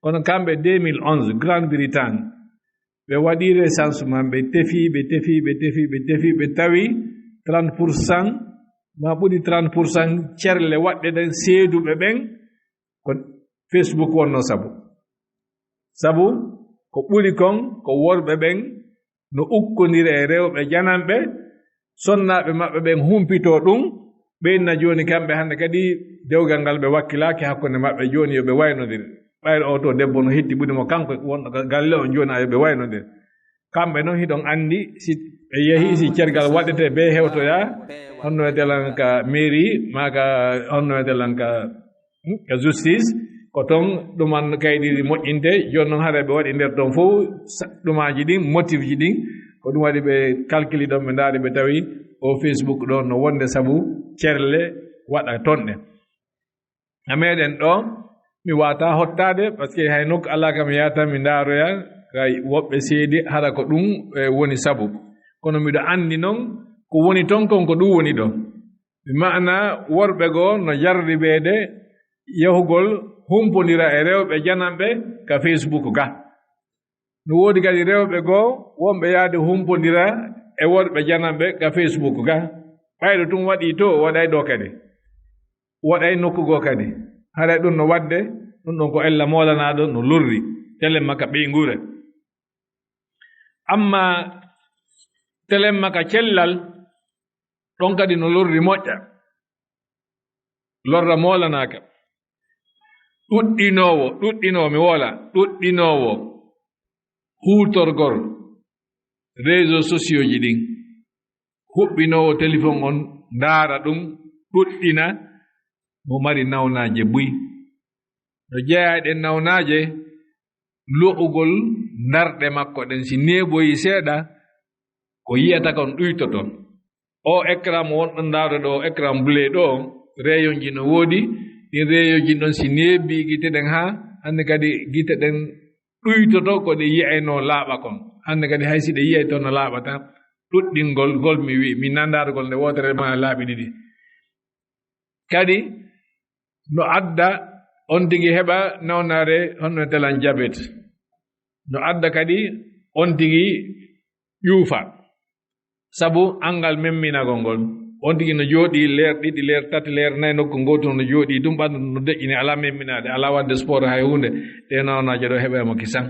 Kono kamɓe deux mille onze, Grande-Bretagne, ɓe waɗi recensement, ɓe tefi, ɓe tefi, ɓe tefi, ɓe tefi, ɓe tawi trente pour cent, ma ɓuri trente pour cent cerle waɗɗe ɗen seeduɓe ɓen ko Facebook wonnoo sabu. Sabu ko ɓuri kon ko worɓe ɓen no ukkondira e rewɓe jananɓe, sonnaaɓe maɓɓe ɓen humpitoo ɗum, ɓe inna jooni kamɓe hannde kadi dewgal ngal ɓe wakkilaaki hakkunde maɓɓe, jooni yo ɓe waynondir. Ɓayri o to debbo no hetti ɓuri mo kanko wonɗo ka galle on jooni, ayo ɓe wayno nde. Kamɓe noon hiɗon anndi si ɓe yehi, si cergal waɗete be hewtoya, honno wiyete lan ka mairie, maa ka honno wiyete lan ka, ka justice, ko toon ɗuman kaydi moƴƴinte. Jooni noon hara ɓe waɗi nder toon fof sa-, ɗumaaji ɗin, motif ji ɗin, ko ɗum waɗi ɓe calculi ɗon, ɓe ndaari ɓe tawi o Facebook ɗo no wonde sabu cerle waɗa toon ɗe. A meeɗen ɗo, mi waata hottaade, parce que hay nokku alaa kam yahata mi ndaaroya, kay woɓɓe seedi, hara ko ɗum, e, woni sabu. Kono miɗo anndi noon, ko woni toon kon, ko ɗum woni ɗo. Mi maana worɓe goo no jarribeede yahugol humpondira e rewɓe jananɓe ka Facebook ga. No woodi kadi rewɓe goo wonɓe yaade humpondira e worɓe jananɓe ka Facebook ga. Ɓayɗo ɗum waɗi to, waɗay ɗo kadi. Waɗay nokku goo kadi. Haray ɗum no waɗde, ɗum ɗon ko ella moolanaaɗo no lorri, telemma ka ɓeynguure. Amma telemma ka cellal, ɗon kadi no lorri moƴƴa. Lorra moolanaaka. Ɗuɗɗinoowo, ɗuɗɗinoowo, mi woola, ɗuɗɗinoowo huutorgol réseaux sociaux ji ɗin. Huɓɓinoowo téléphone on, ndaara ɗum, ɗuɗɗina, mo mari nawnaaje buy. No jeyaa e ɗen nawnaaje, lo'ugol ndarɗe makko ɗen, si neeɓoyi seeɗa, ko yi'ata kon ɗuytoto. O écran mo wonɗon ndaarde ɗo, écran bleu ɗo, rayonji no woodi. Ɗin rayonji ɗon si neeɓi gite ɗen haa hannde kadi gite ɗen ɗuytoto ko ɗe yi'ayno laaɓa kon. Hannde kadi hay si ɗe yi'ay toon no laaɓata, ɗuɗɗingol ngol mi wi'i, mi nandargol nde wootere ma laaɓi ɗiɗi. Kadi no adda on tigi heɓa nawnaare honno telan jabet. No adda kadi on tigi ƴuufa. Sabu anngal memminagol ngol. On tigi no jooɗii leer ɗiɗi, leer tati, leer nayi nokku ngootu, no jooɗii ɗum ɓanndu no deƴƴini, alaa memminaade, alaa waɗde sport hay huunde. Ɗe nawnaaje ɗo heɓay mo kisan.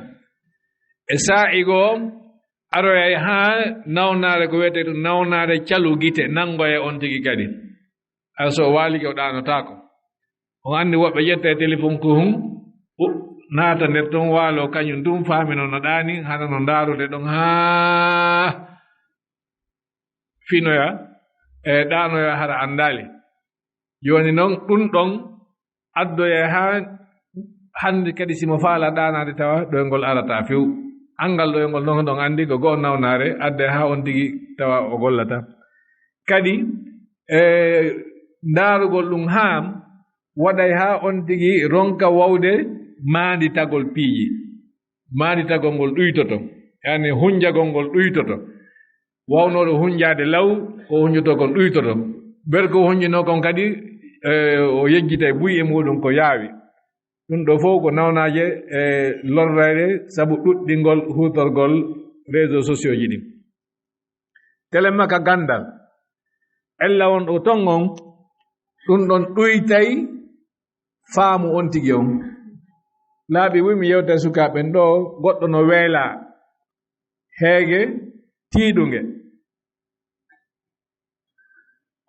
E saa'i goo, aroyay haa nawnaare ko wiyetee ɗum nawnaare calu gite, nanngoya on tigi kadi. Hay so o waalike o ɗaanotaako. On anndi woɓɓe ƴetta e téléphone ko hun, o naata nder ton waalo kañum ɗum faamino no ɗaani, hano no ndaarude ɗon haa finoya, e ɗaanoya hara anndaali. Jooni noon ɗum ɗon addoya haa hannde kadi si mo faala ɗaanaade tawa ɗoyngol arata few. Anngal ɗoyngol noon ɗon anndi ko go'o nawnaare adda haa on tigi tawa o gollata. Kadi, e, ndaarugol ɗum haa waɗay haa on tigi ronka wawde maanditagol piiji. Maanditagol ngol ɗuytoto, yani hunjagol ngol ɗuytoto. Wawnooɗo hunjaade law, ko hunjotoo kon ɗuytoto. Ber ko hunjinoo kon kadi, e, o yejjitay buy e muuɗum ko yaawi. Ɗum ɗo fof ko nawnaaje e lorrayde sabu ɗuɗɗingol huutorgol réseaux sociaux ji ɗin. Telemma ka ganndal. Ella won ɗo ton on, ɗum ɗon ɗuytay faamu on tigi on. Laaɓi buy mi yewta e sukaaɓe ɓen ɗo, goɗɗo no weelaa heege tiiɗunge.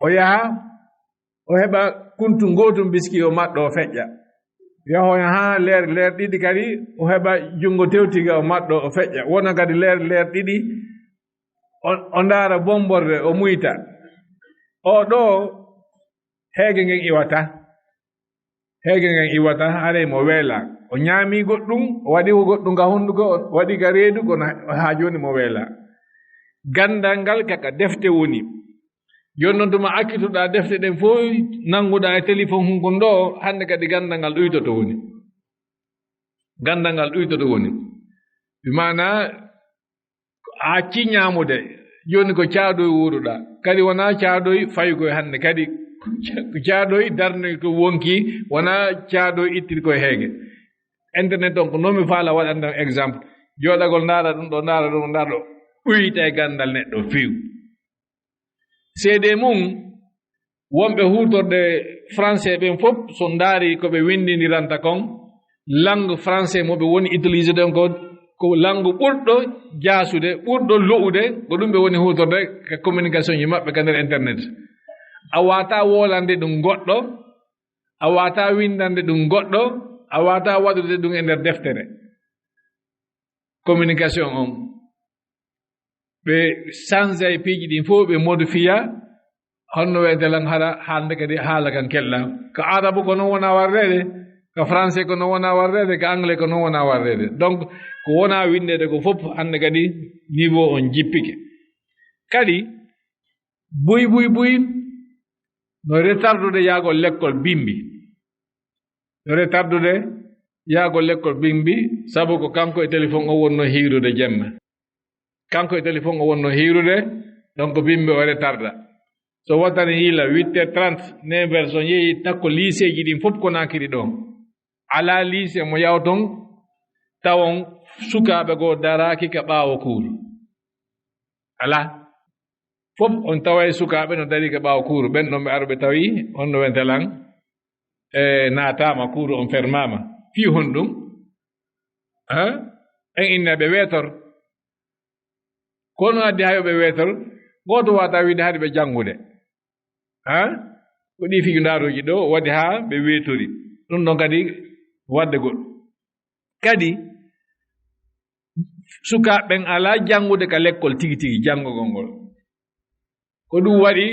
O yaha, o heɓa kuntu ngootum biski o maɗɗo o feƴƴa. Yahoya haa leer, leer ɗiɗi kadi, o heɓa junngo tewtiga o maɗɗo o feƴƴa. Wona kadi leer, leer ɗiɗi, o, o ndaara bomborde, o muyta. O ɗo, heege ngen iwata. Heege ngen iwata, haray mo weela. O ñaami goɗɗum, o waɗi ko goɗɗum ka hunnduko, o waɗi ka reedu, kono haa jooni mo weela. Ganndal ngal kaka defte woni. Jooni noon tuma accitoɗaa defte ɗen fof, nannguɗaa e téléphone hun kon ɗo, hannde kadi ganndal ngal ɗuytoto woni. Ganndal ngal ɗuytoto woni. Bi maanaa, a accii ñaamude, jooni ko caadoy wuuruɗaa. Kadi wonaa caadoy fawi koye hannde, kadi ko caadoy darnoy to wonki, wonaa caadoy ittir koye heege. Internet on ko noon mi faala waɗande on exemple. Jooɗagol ndaara ɗum ɗo, ndaara ɗum, ndaara ɗo. Ɗuyta e ganndal neɗɗo few. Seedee mum, wonɓe huutorde français ɓen fof, so ndaari ko ɓe winndindiranta kon, langue français mo ɓe woni utiliser ɗon ko, ko langue ɓurɗo jaasude, ɓurɗo lo'ude, ko ɗum ɓe woni huutorde ka communication ji maɓɓe ka nder internet. A waawataa woolande ɗum goɗɗo, a waawataa winndande ɗum goɗɗo, A waawataa waɗude ɗum e nder deftere communication on. Ɓe change e piiji ɗin fof, ɓe modifiya. Honno wiyete lan hara hannde kadi haala kan kelɗa? Ka arabu ko non wona warreede, ka français ko non wona warreede, ka anglais ko non wona warreede. Donc, ko wona winndeede ko fof hannde kadi niveau on jippike. Kadi, buy, buy, buy, no retardude yaagol lekkol bimbi. No retardude yaagol lekkol bimbi, sabu ko kanko e téléphone o wonno hiirude jemma. Kanko e téléphone o wonno hiirude, donc bimbi o retarda. So wattani hiila huit heures trente, neuf heures, so yehi takko lycée ji ɗin fof ko nakiri ɗon. Alaa lycée mo yawton tawon sukaaɓe goo daraaki ka ɓaawo cours. Alaa. Fof on taway sukaaɓe no darii ka ɓaawo cours. Ɓen ɗon ɓe aruɓe tawi on no wente lan, e, naataama, cours on fermaama. Fii honɗum? Ha? En inna ɓe weetor. Ko no addi hayo ɓe weetor? Gooto waata wiide hari ɓe janngude. Ha? Ko ɗi fijundaaruuji ɗo waɗi haa ɓe weetori. Ɗum ɗon kadi waɗde goɗɗum. Kadi, sukaaɓe ɓen alaa janngude ka lekkol tigi tigi, janngugol ngol. Ko ɗum waɗi,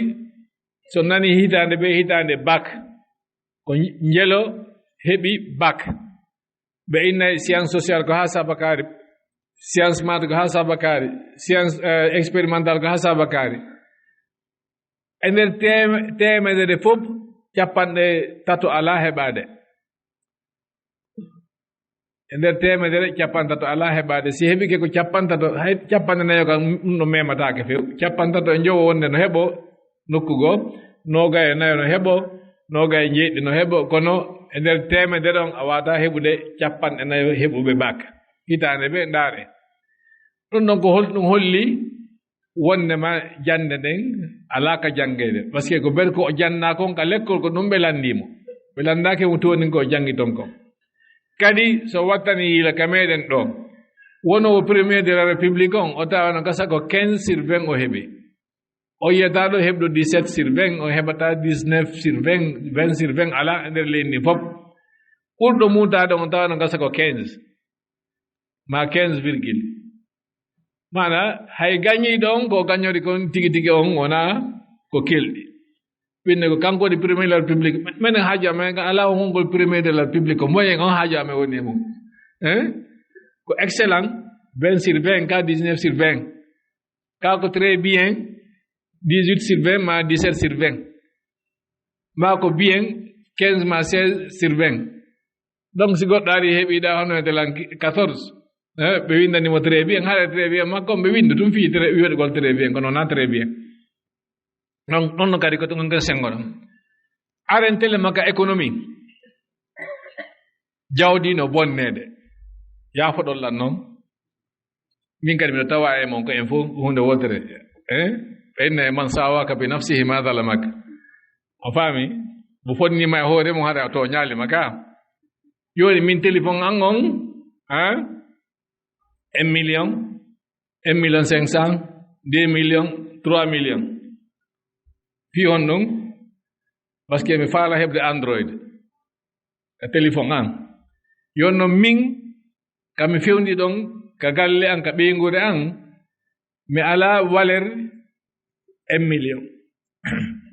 so nani hitaande be hitaande bac, ko njelo heɓi bac. Ɓe innay science sociale ko haa sabakaari, science maths ko haa sabakaari, science, eh, expérimentale ko haa sabakaari. E nder teeme-, teemedere fof, capanɗe tato alaa heɓaade. E nder teemedere, capantato alaa heɓaade. Si heɓike ko capantato, hay capanɗe nayo kam, ɗum ɗo memataake few. Capantato e njowo wonde no heɓo nokku goo, noogay e nayo no heɓo, noogay e njeeɗiɗi no heɓo, kono e nder teemedere on a waawataa heɓude capanɗe nayo heɓuɓe bac. Hitaande ɓe ndaare. Ɗum ɗon ko hol-, ɗum holli wonde ma jannde nden alaa ka janngeede. Parce que ko ber ko o jannaa kon ka lekkol, ko ɗum ɓe lanndii mo. Ɓe lanndaaki mo tooni ko o janngi ton kon. Kadi, so wattani yiila ka meɗen ɗo, wono o premier de la République on, o tawa no gasa ko quinze sur vingt o heɓi. O yiyata ɗo heɓɗo dix-sept sur vingt, o heɓata dix-neuf sur vingt, vingt sur vingt alaa e nder leydi ndi fof. Ɓurɗo muutaade on tawa no gasa ko quinze. Ma quinze virgule. Maana, hay gañiiɗo on, ko gañori kon tigi tigi on wona ko kelɗi. Pinne ko kanko woni premier de la République. Menen haaju amen kan alaa on ngol premier de la République, ko moyen on haaju amen woni e mum. Hein? Ko excellent, vingt sur vingt, ka dix-neuf sur vingt. Ka ko très bien, dix-huit sur vingt, ma dix-sept sur vingt. Ma ko bien, quinze ma seize sur vingt. Donc, si goɗɗo ari heɓi ɗa hono e lan quatorze, eh, ɓe windani mo très bien, haɗa très bien, makko ɓe windu tum fii très, wiyoɗo gol très bien, kono na très bien. Donc, ɗon no kadi ko ɗum ngel sengo ɗon. Aren tele makka économie. Jawdi no bonneede. Yaafoɗon lan noon. Min kadi miɗo tawa e mon ko en fof huunde wootere. Eh? Fa inna man sawaka bi nafsihi ma zalamaka. O faami? Mo fonnima e hoore mum, hara o tooñaali ma ka. Yoni min téléphone an on, hein? Un million, un million cinq cent, deux millions, trois millions. Fii honɗum? Parce que mi faala heɓde Android. Ka téléphone an. Yonno min, ka mi fewndi ɗon, ka galle an, ka ɓeynguure an, mi alaa valeur un million.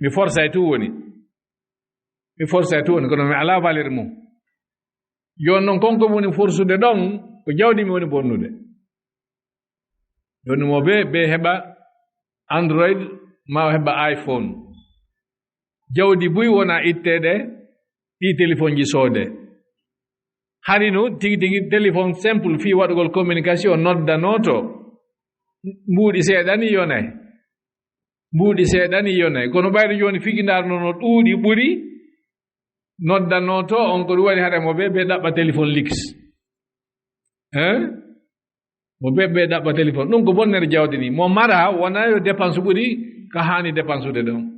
Mi forsay tun woni. Mi forsay tun woni, kono mi alaa valeur mum. Yon non kon ko woni forsude ɗon, ko jawdi mi woni bonnude. Joni mo be, be heɓa Android, ma o heɓa iPhone. Jawdi buy wona itteede, ɗi téléphone ji soode. Hari no tigi tigi téléphone simple fii waɗugol communication, nodda noto. Mbuuɗi seeɗa ni yonay. Mbuuɗi seeɗa ni yonay. Kono ɓayri joni fiji ndar no, no ɗuuɗi ɓuri, nodda noto on ko ɗum waɗi hare mo be, be ɗaɓɓa téléphone lix. Hein? Mo be, be ɗaɓɓa téléphone. Ɗum ko bonnere jawdi ni. Mo mara wona yo dépense ɓuri ka haani dépensude ɗon.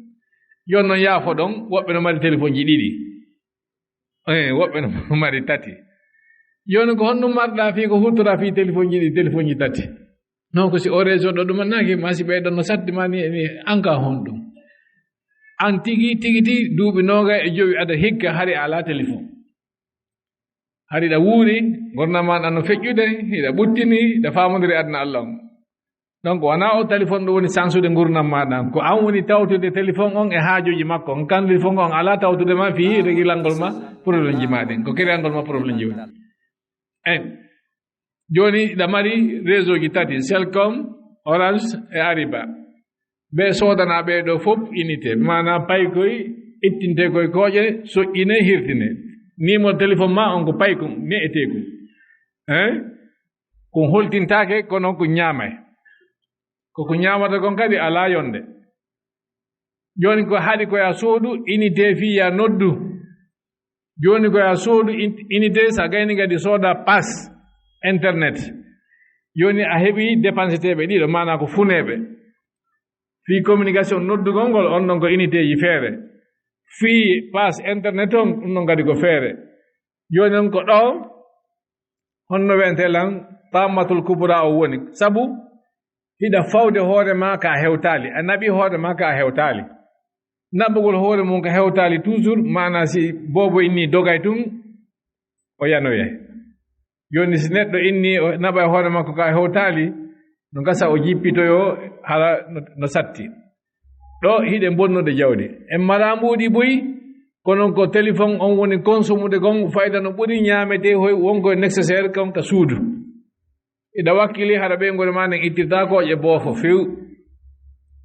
Yon non yaafo ɗon, woɓɓe no mari téléphone ji ɗiɗi. Eh, woɓɓe no mari tati. Yon ko honɗum marɗa fii ko huttora fii téléphone ji ɗi, téléphone ji tati? Non ko si o réseau ɗo ɗum annaki, ma si ɓe ɗon no satti ma ni, ni an ka honɗum? An tigi, tigi ti duuɓi noga e jowi ada hikka hari ala téléphone. Hari hiɗa wuuri, ngurndan maaɗa no feƴƴude, hiɗa ɓuttini, hiɗa faamondiri aduna Allah on. Donc, wonaa o téléphone ɗo woni sansude ngurndan maaɗa. Ko an woni tawtude téléphone on e haajooji makko. On kan téléphone on alaa tawtude ma fii regilangol ma problème ji ma ɗin. Ko kereyangol ma problème ji woni. En. Jooni hiɗa mari réseau ji tati, Celcom, Orange e Ariba. Ɓe soodana ɓe ɗo fof unité, maanaam paykoy ittinte koye kooƴe, soƴƴine, hirtine. Numéro téléphone ma on ko paykun, ne'eteekun. Hein? Ko holtintaake, kono ko ñaamay. Ko ko ñaamata kon kadi alaa yonde. Jooni ko haɗi ko ya soodu unité fii ya noddu. Jooni ko ya soodu in-, unité, so a gayni kadi sooda pass internet. Jooni a heɓi dépenseteeɓe ɗiɗo, maanaa ko funeeɓe. Fii communication noddugol ngol, on ɗon ko unité ji feere. Fii pass internet on, ɗum ɗon kadi ko feere. Jooni noon ko ɗo, honno wiyetee lan, tammatul kubra o woni. Sabu hiɗa fawde hoore ma ka hewtaali, a naɓi hoore ma ka hewtaali. Naɓugol hoore mum ka hewtaali toujours, maanaa si boobo inni dogay tun, o yanoyay. Jooni si neɗɗo inni o naɓay hoore makko ka hewtaali, no gasa o jippitoyo hala no, no satti. Ɗo hiɗen bonnude jawdi. En mara mbuuɗi buy, kono ko téléphone on woni consommude kon fayda no ɓuri ñaametee hoy wonko e nécessaire kon ka suudu. Hiɗa wakkili hara ɓeynguure ma nden ittirta kooƴe boofo few.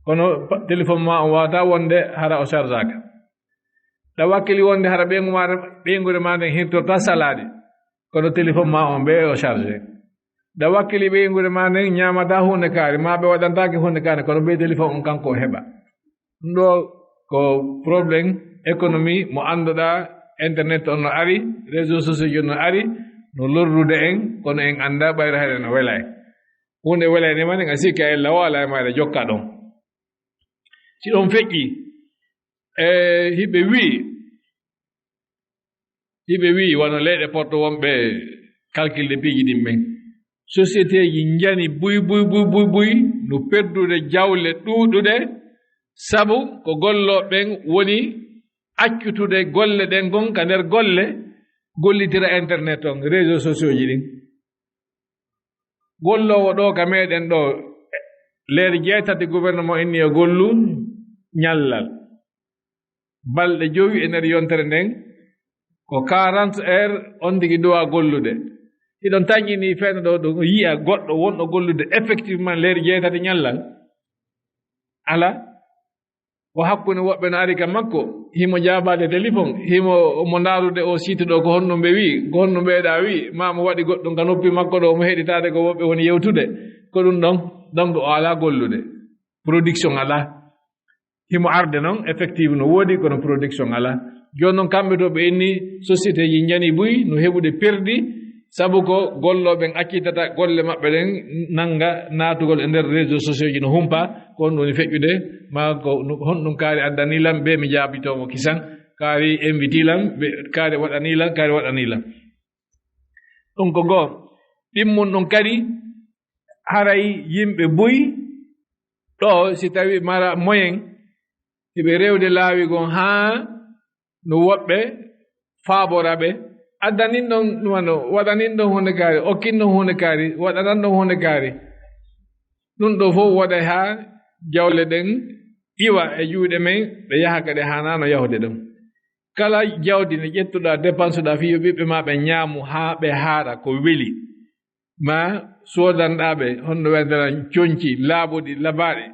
Kono pa-, téléphone ma on waawata wonde hara o chargeaka. Hiɗa wakkili wonde hara ɓeyngu ma, ɓeynguure ma nden hirtorta salaade. Kono téléphone ma on ɓe o charge. Hiɗa wakkili ɓeynguure ma nden ñaamata huunde kaari, ma ɓe waɗantaake huunde kaari, kono ɓe téléphone on kanko o heɓa. Ɗum ɗo ko problème économie mo annduɗaa, internet on no ari, réseaux sociaux no ari, no lorrude en, kono en anndaa ɓayri hay no wela en. Huunde wela en e manen a sikka en lawo alaa e maare jokka ɗon. Si ɗon feƴƴi, e hiɓe wi'i, hiɓe wi'i wano leyɗe Porto wonɓe kalkilde piiji ɗin ɓen. Sociétéeji njani buy, buy, buy, buy, buy, no perdude jawle ɗuuɗuɗe, sabu ko gollooɓe ɓen woni accutude golle ɗen kon ka nder golle, gollitira internet on, réseaux sociaux ji ɗin. Golloowo ɗo ka meɗen ɗo, leer jeetati gouvernement inni o gollu ñallal. Balɗe jowi e nder yontere nden, ko quarante heures on tigi duwa gollude. Hiɗon taƴini feena ɗo, ɗo yi'a goɗɗo wonɗo gollude effectivement leer jeetati ñallal? Ala. O hakkunde woɓɓe no ari ka makko, himo jaabaade téléphone, himo mo ndaarude o site ɗo ko honno ɓe wi'i, ko honno ɓeeɗa wi'i, ma mo waɗi goɗɗum ka noppi makko ɗo, mo heɗitaade ko woɓɓe woni yewtude. Ko ɗum ɗon, donc o alaa gollude. Production alaa. Himo arde noon, effective no woodi, kono production alaa. Jooni noon kamɓe to ɓe inni société ji njani buy no heɓude perdi, sabu ko gollooɓe ɓen accitata golle maɓɓe ɗen nannga naatugol e nder réseaux sociaux ji no humpa, ko honɗum woni feƴƴude, maa ko honɗum kaari addanii lan, ɓe mi jaabitoo mo kisan, kaari inviti lan, ɓe kaari waɗanii lan, kaari waɗanii lan. Ɗum ko goo, ɗimmun ɗum kadi, haray yimɓe buy ɗo, si tawi mara moyen, hiɓe rewde laawi goo haa no woɓɓe faabora ɓe. Addanin ɗon, wano waɗanin ɗon huunde kaari, okkin ɗon huunde kaari, waɗanan ɗon huunde kaari. Ɗum ɗo fof waɗay haa jawle ɗen iwa e juuɗe men, ɗe yaha ka ɗe haanaano yahude ɗon. Kala jawdi ndi ƴettuɗaa, dépensuɗaa fii yo ɓiɓɓe maa ɓe ñaamu haa ɓe haaɗa ko weli, maa soodanɗaa ɓe, honno wiyetee lan, conci laaɓuɗi, labaaɗi,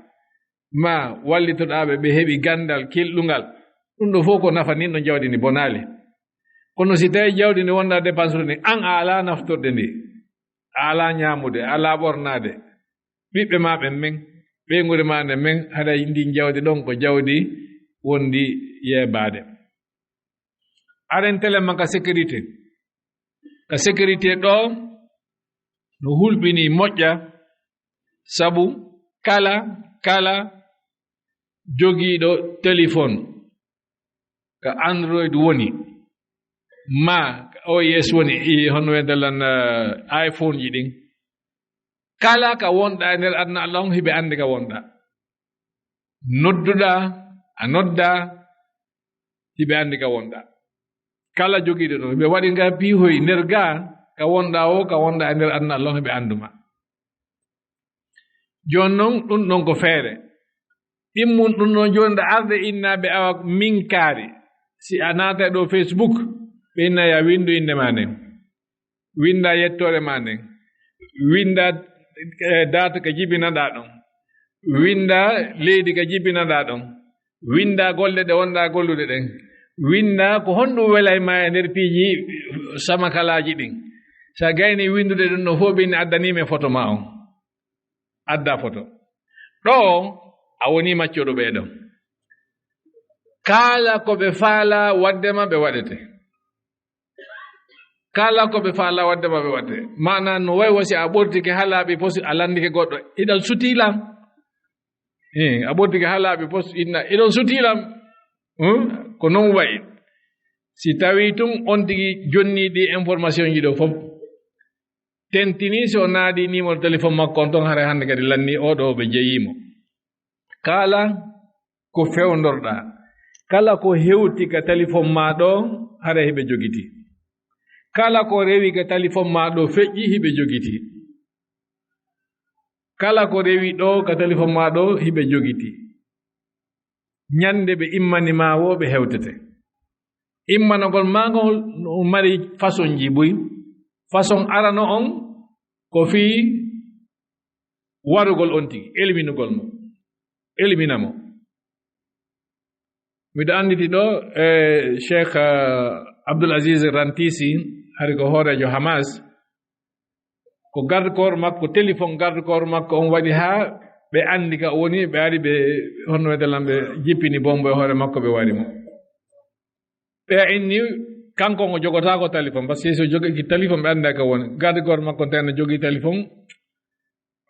maa wallitoɗaa ɓe, ɓe heɓi ganndal kelɗungal. Ɗum ɗo fof ko nafa nin ɗo jawdi ndi bonaali. Kono si tawii jawdi ndi wonɗaa dépensude ndi, an a alaa naftorde ndi, a alaa ñaamude, a alaa ɓornaade, ɓiɓɓe maa ɓen men, ɓeynguure maa nden men, haɗa ndin jawdi ɗon ko jawdi wondi yeebaade. Aren telen ma ka sécurité. Ka sécurité ɗo no hulɓinii moƴƴa, sabu kala, kala jogiiɗo téléphone ka Android woni, maa ka O S woni, i honno wiyetee lan, eh, iPhone ji ɗin. Kala ka wonɗaa e nder aduna Allah on, hiɓe anndi ka wonɗaa. Nodduɗaa, a noddaa, hiɓe anndi ka wonɗaa. Kala jogiiɗo ɗum, ɓe waɗi nga piihoy nder gaa, ka wonɗaa o, ka wonɗaa e nder aduna Allah on, ɓe anndu ma. Jooni non, ɗum ɗon ko feere. Ɗimmun ɗum ɗon jooni ɗa arde innaaɓe awa min kaari. Si a naata ɗo Facebook, ɓe inna ya winndu innde ma nden. Winnda yettoore ma nden. Winnda, eh, date ka jibinaɗaa ɗon. Winnda leydi ka jibinaɗaa ɗon. Winnda golle ɗe wonɗaa gollude ɗen. Winnda ko honɗum welay ma e nder piiji samakalaaji ɗin. Sa gayni winndude ɗum ɗon fof, ɓe inni addanii men foto ma on. Adda foto. Ɗo a woni maccoɗo ɓee ɗon. Kala ko ɓe faala waɗde ma, ɓe waɗete. Kala ko ɓe faala waɗde ma, ɓe waɗete. Maana no way wo si a ɓortike haa laaɓi pos, a lanndike goɗɗo, "Iɗon sutii lan?" Eh, a ɓortike haa laaɓi pos, inna, "Iɗon sutii lan?" Hmm? Ko non wayi. Si tawii tun on tigi jonni ɗi information ji ɗo fof, tentini si o naadi numéro téléphone makko on ton, haray hannde kadi lanni o ɗo ɓe jeyi mo. Kala ko fewndorɗaa, kala ko hewti ka téléphone ma ɗo, haray hiɓe jogiti. Kala ko rewi ka téléphone ma ɗo feƴƴi, hiɓe jogiti. Kala ko rewi ɗo ka téléphone ma ɗo, hiɓe jogiti. Ñande ɓe immani ma wo, ɓe hewtete. Immanagol ma ngol no mari façon ji buy. Façon arano on ko fii warugol on tigi, elminugol mo. Elmina mo. Miɗo annditi ɗo, eh, Cheikh, eh, Abdul Aziz Rantisi, hari ko hooreejo Hamas, ko garde corps makko, téléphone garde corps makko on waɗi haa ɓe anndi ka o woni, ɓe ari ɓe, honno wiyete lan, ɓe jippini bombo e hoore makko, ɓe wari mo. Ɓe inni, kanko o jogotaako téléphone, parce que si o jogii téléphone, ɓe anndaa ka woni. Garde corps makko tan no jogii téléphone.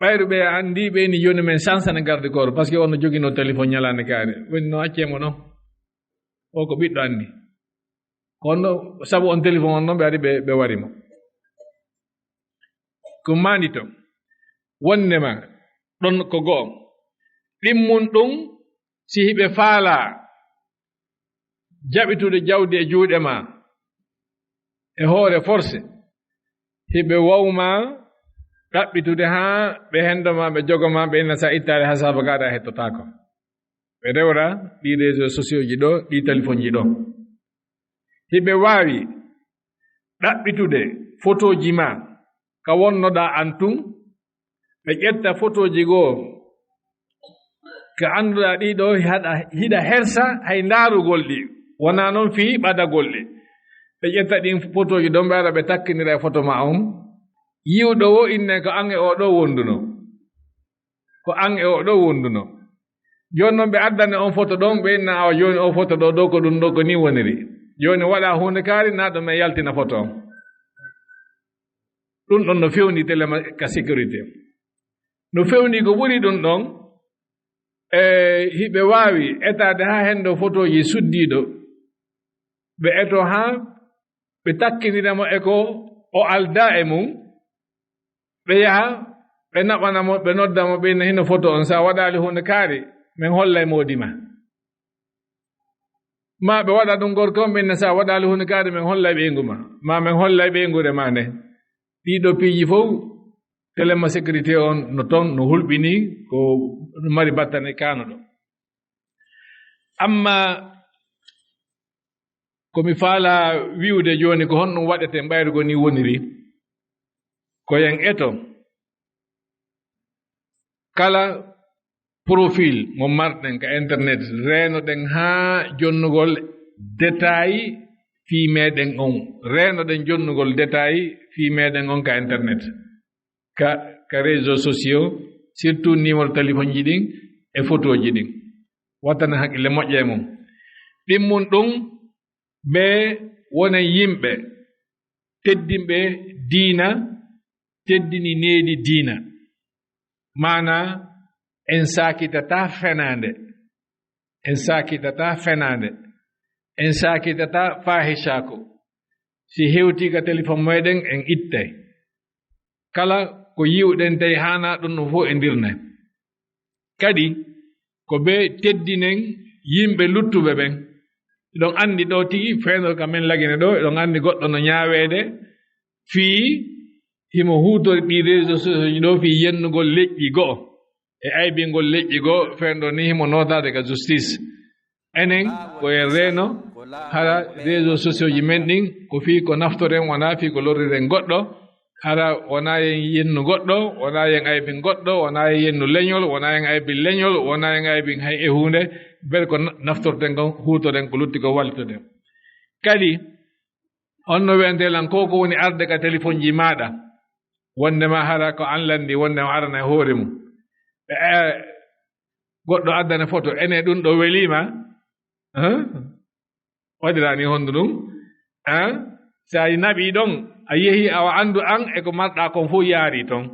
Ɓayru ɓe anndi, ɓe inni, "Jooni men sansana garde corps, parce que on no joginoo téléphone ñalaande kaari." Woni no accee mo ɗon. O ko ɓiɗɗo anndi. Kono sabu on téléphone on ɗon, ɓe ari ɓe, ɓe wari mo. Ko maandi ton. Wonndema ɗon ko go'o. Ɗimmun ɗum, si hiɓe faalaa jaɓitude jawdi e juuɗe ma e hoore forse, hiɓe wawma ɗaɓɓitude haa ɓe hendo ma, ɓe jogo ma, ɓe inna sa ittaade haa saaba gaɗa a hettotaako. Ɓe rewra ɗi réseaux sociaux ji ɗo, ɗi téléphone ji ɗo. Hiɓe waawi ɗaɓɓitude fotooji ma ka wonnoɗaa an tun, ɓe ƴetta fotooji goo ka annduɗaa ɗii ɗoo, haɗa, hiɗa hersa hay ndaarugol ɗi. Wonaa noon fii ɓadagol ɗi. Ɓe ƴetta ɗin fotooji ɗon, ɓe ara ɓe takkinira e foto ma on. Yi'uɗo woo inne ko an e oo ɗoo wonduno. Ko an e oo ɗoo wonduno. Jooni noon ɓe addane on foto ɗon, ɓe inna awa jooni oo foto ɗoo, ɗoo ko ɗum ɗoo ko nii woniri. Jooni waɗa huunde kaari, naa ɗum e yaltina foto on. Ɗum ɗon no fewndi tele ma-, ka sécurité. No fewndi ko ɓuri ɗum ɗon, e hiɓe waawi etaade haa hendo fotooji suddiiɗo. Ɓe eto haa ɓe takkinira mo e ko o aldaa e mum. Ɓe yaha, ɓe naɓana mo, ɓe nodda mo, ɓe inna hino foto on. Sa waɗaali huunde kaari, men hollay moodi ma. Ma ɓe waɗa ɗum gorko on, ɓe inna sa waɗaali huunde kaari, men hollay ɓeyngu ma. Ma men hollay ɓeynguure ma nde. Ɗii ɗoo piiji fow, tele ma sécurité on no ton, no hulɓini, ko mari battane kaano ɗo. Amma ko mi faalaa wi'ude jooni, ko honɗum waɗeten ɓayru ko nii woniri? Ko en eto kala profil mo marɗen ka internet, reenoɗen haa jonnugol détail fii meɗen on. Reenoɗen jonnugol détail fii meɗen on ka internet, ka, ka réseaux sociaux, surtout numéro téléphone ji ɗin e photo ji ɗin. Wattane hakkille moƴƴa e mum. Ɗimmun ɗum, ɓe wonen yimɓe teddinɓe diina, teddini needi diina. Maanaa, en saakitataa fenaande, en saakitataa fenaande, en saakitataa faahishaaku. Si hewtii ka telefon meɗen, en ittay. Kala ko yi'uɗen tawi haanaa ɗum ɗum fof, en ndirnay. Kadi, ko ɓe teddinen yimɓe luttuɓe ɓen, Eɗon anndi ɗo tigi, feenor ka men lagine ɗo, eɗon anndi goɗɗo no ñaaweede fii himo huutori ɗi réseaux sociaux ji ɗo fii yennugol leƴƴi go'o e aybingol leƴƴi go'o, feenɗo ni himo nootaade ka justice. Enen ko en reeno hara réseaux sociaux ji men ɗin ko fii ko naftoren, wonaa fii ko lorriren goɗɗo. Hara wonaa en yennu goɗɗo, wonaa en aybin goɗɗo, wonaa en yennu leñol, wonaa en aybin leñol, wonaa en aybin hay e huunde. Bel ko na-, naftorten kon, huutoren ko lutti ko wallitoden. Kadi, on no wi'ante lan ko ko woni arde ka telefonji maaɗa, wondema hara ko an lanndi, wondema arana e hoore mum. E, e, goɗɗo addana foto, ene ɗum ɗo weliima? Hein? Waɗiraa ni honɗun ɗum? Hein? Si a naɓii ɗon, a yehi, awa anndu an e ko marɗaa kon fof yaari ton.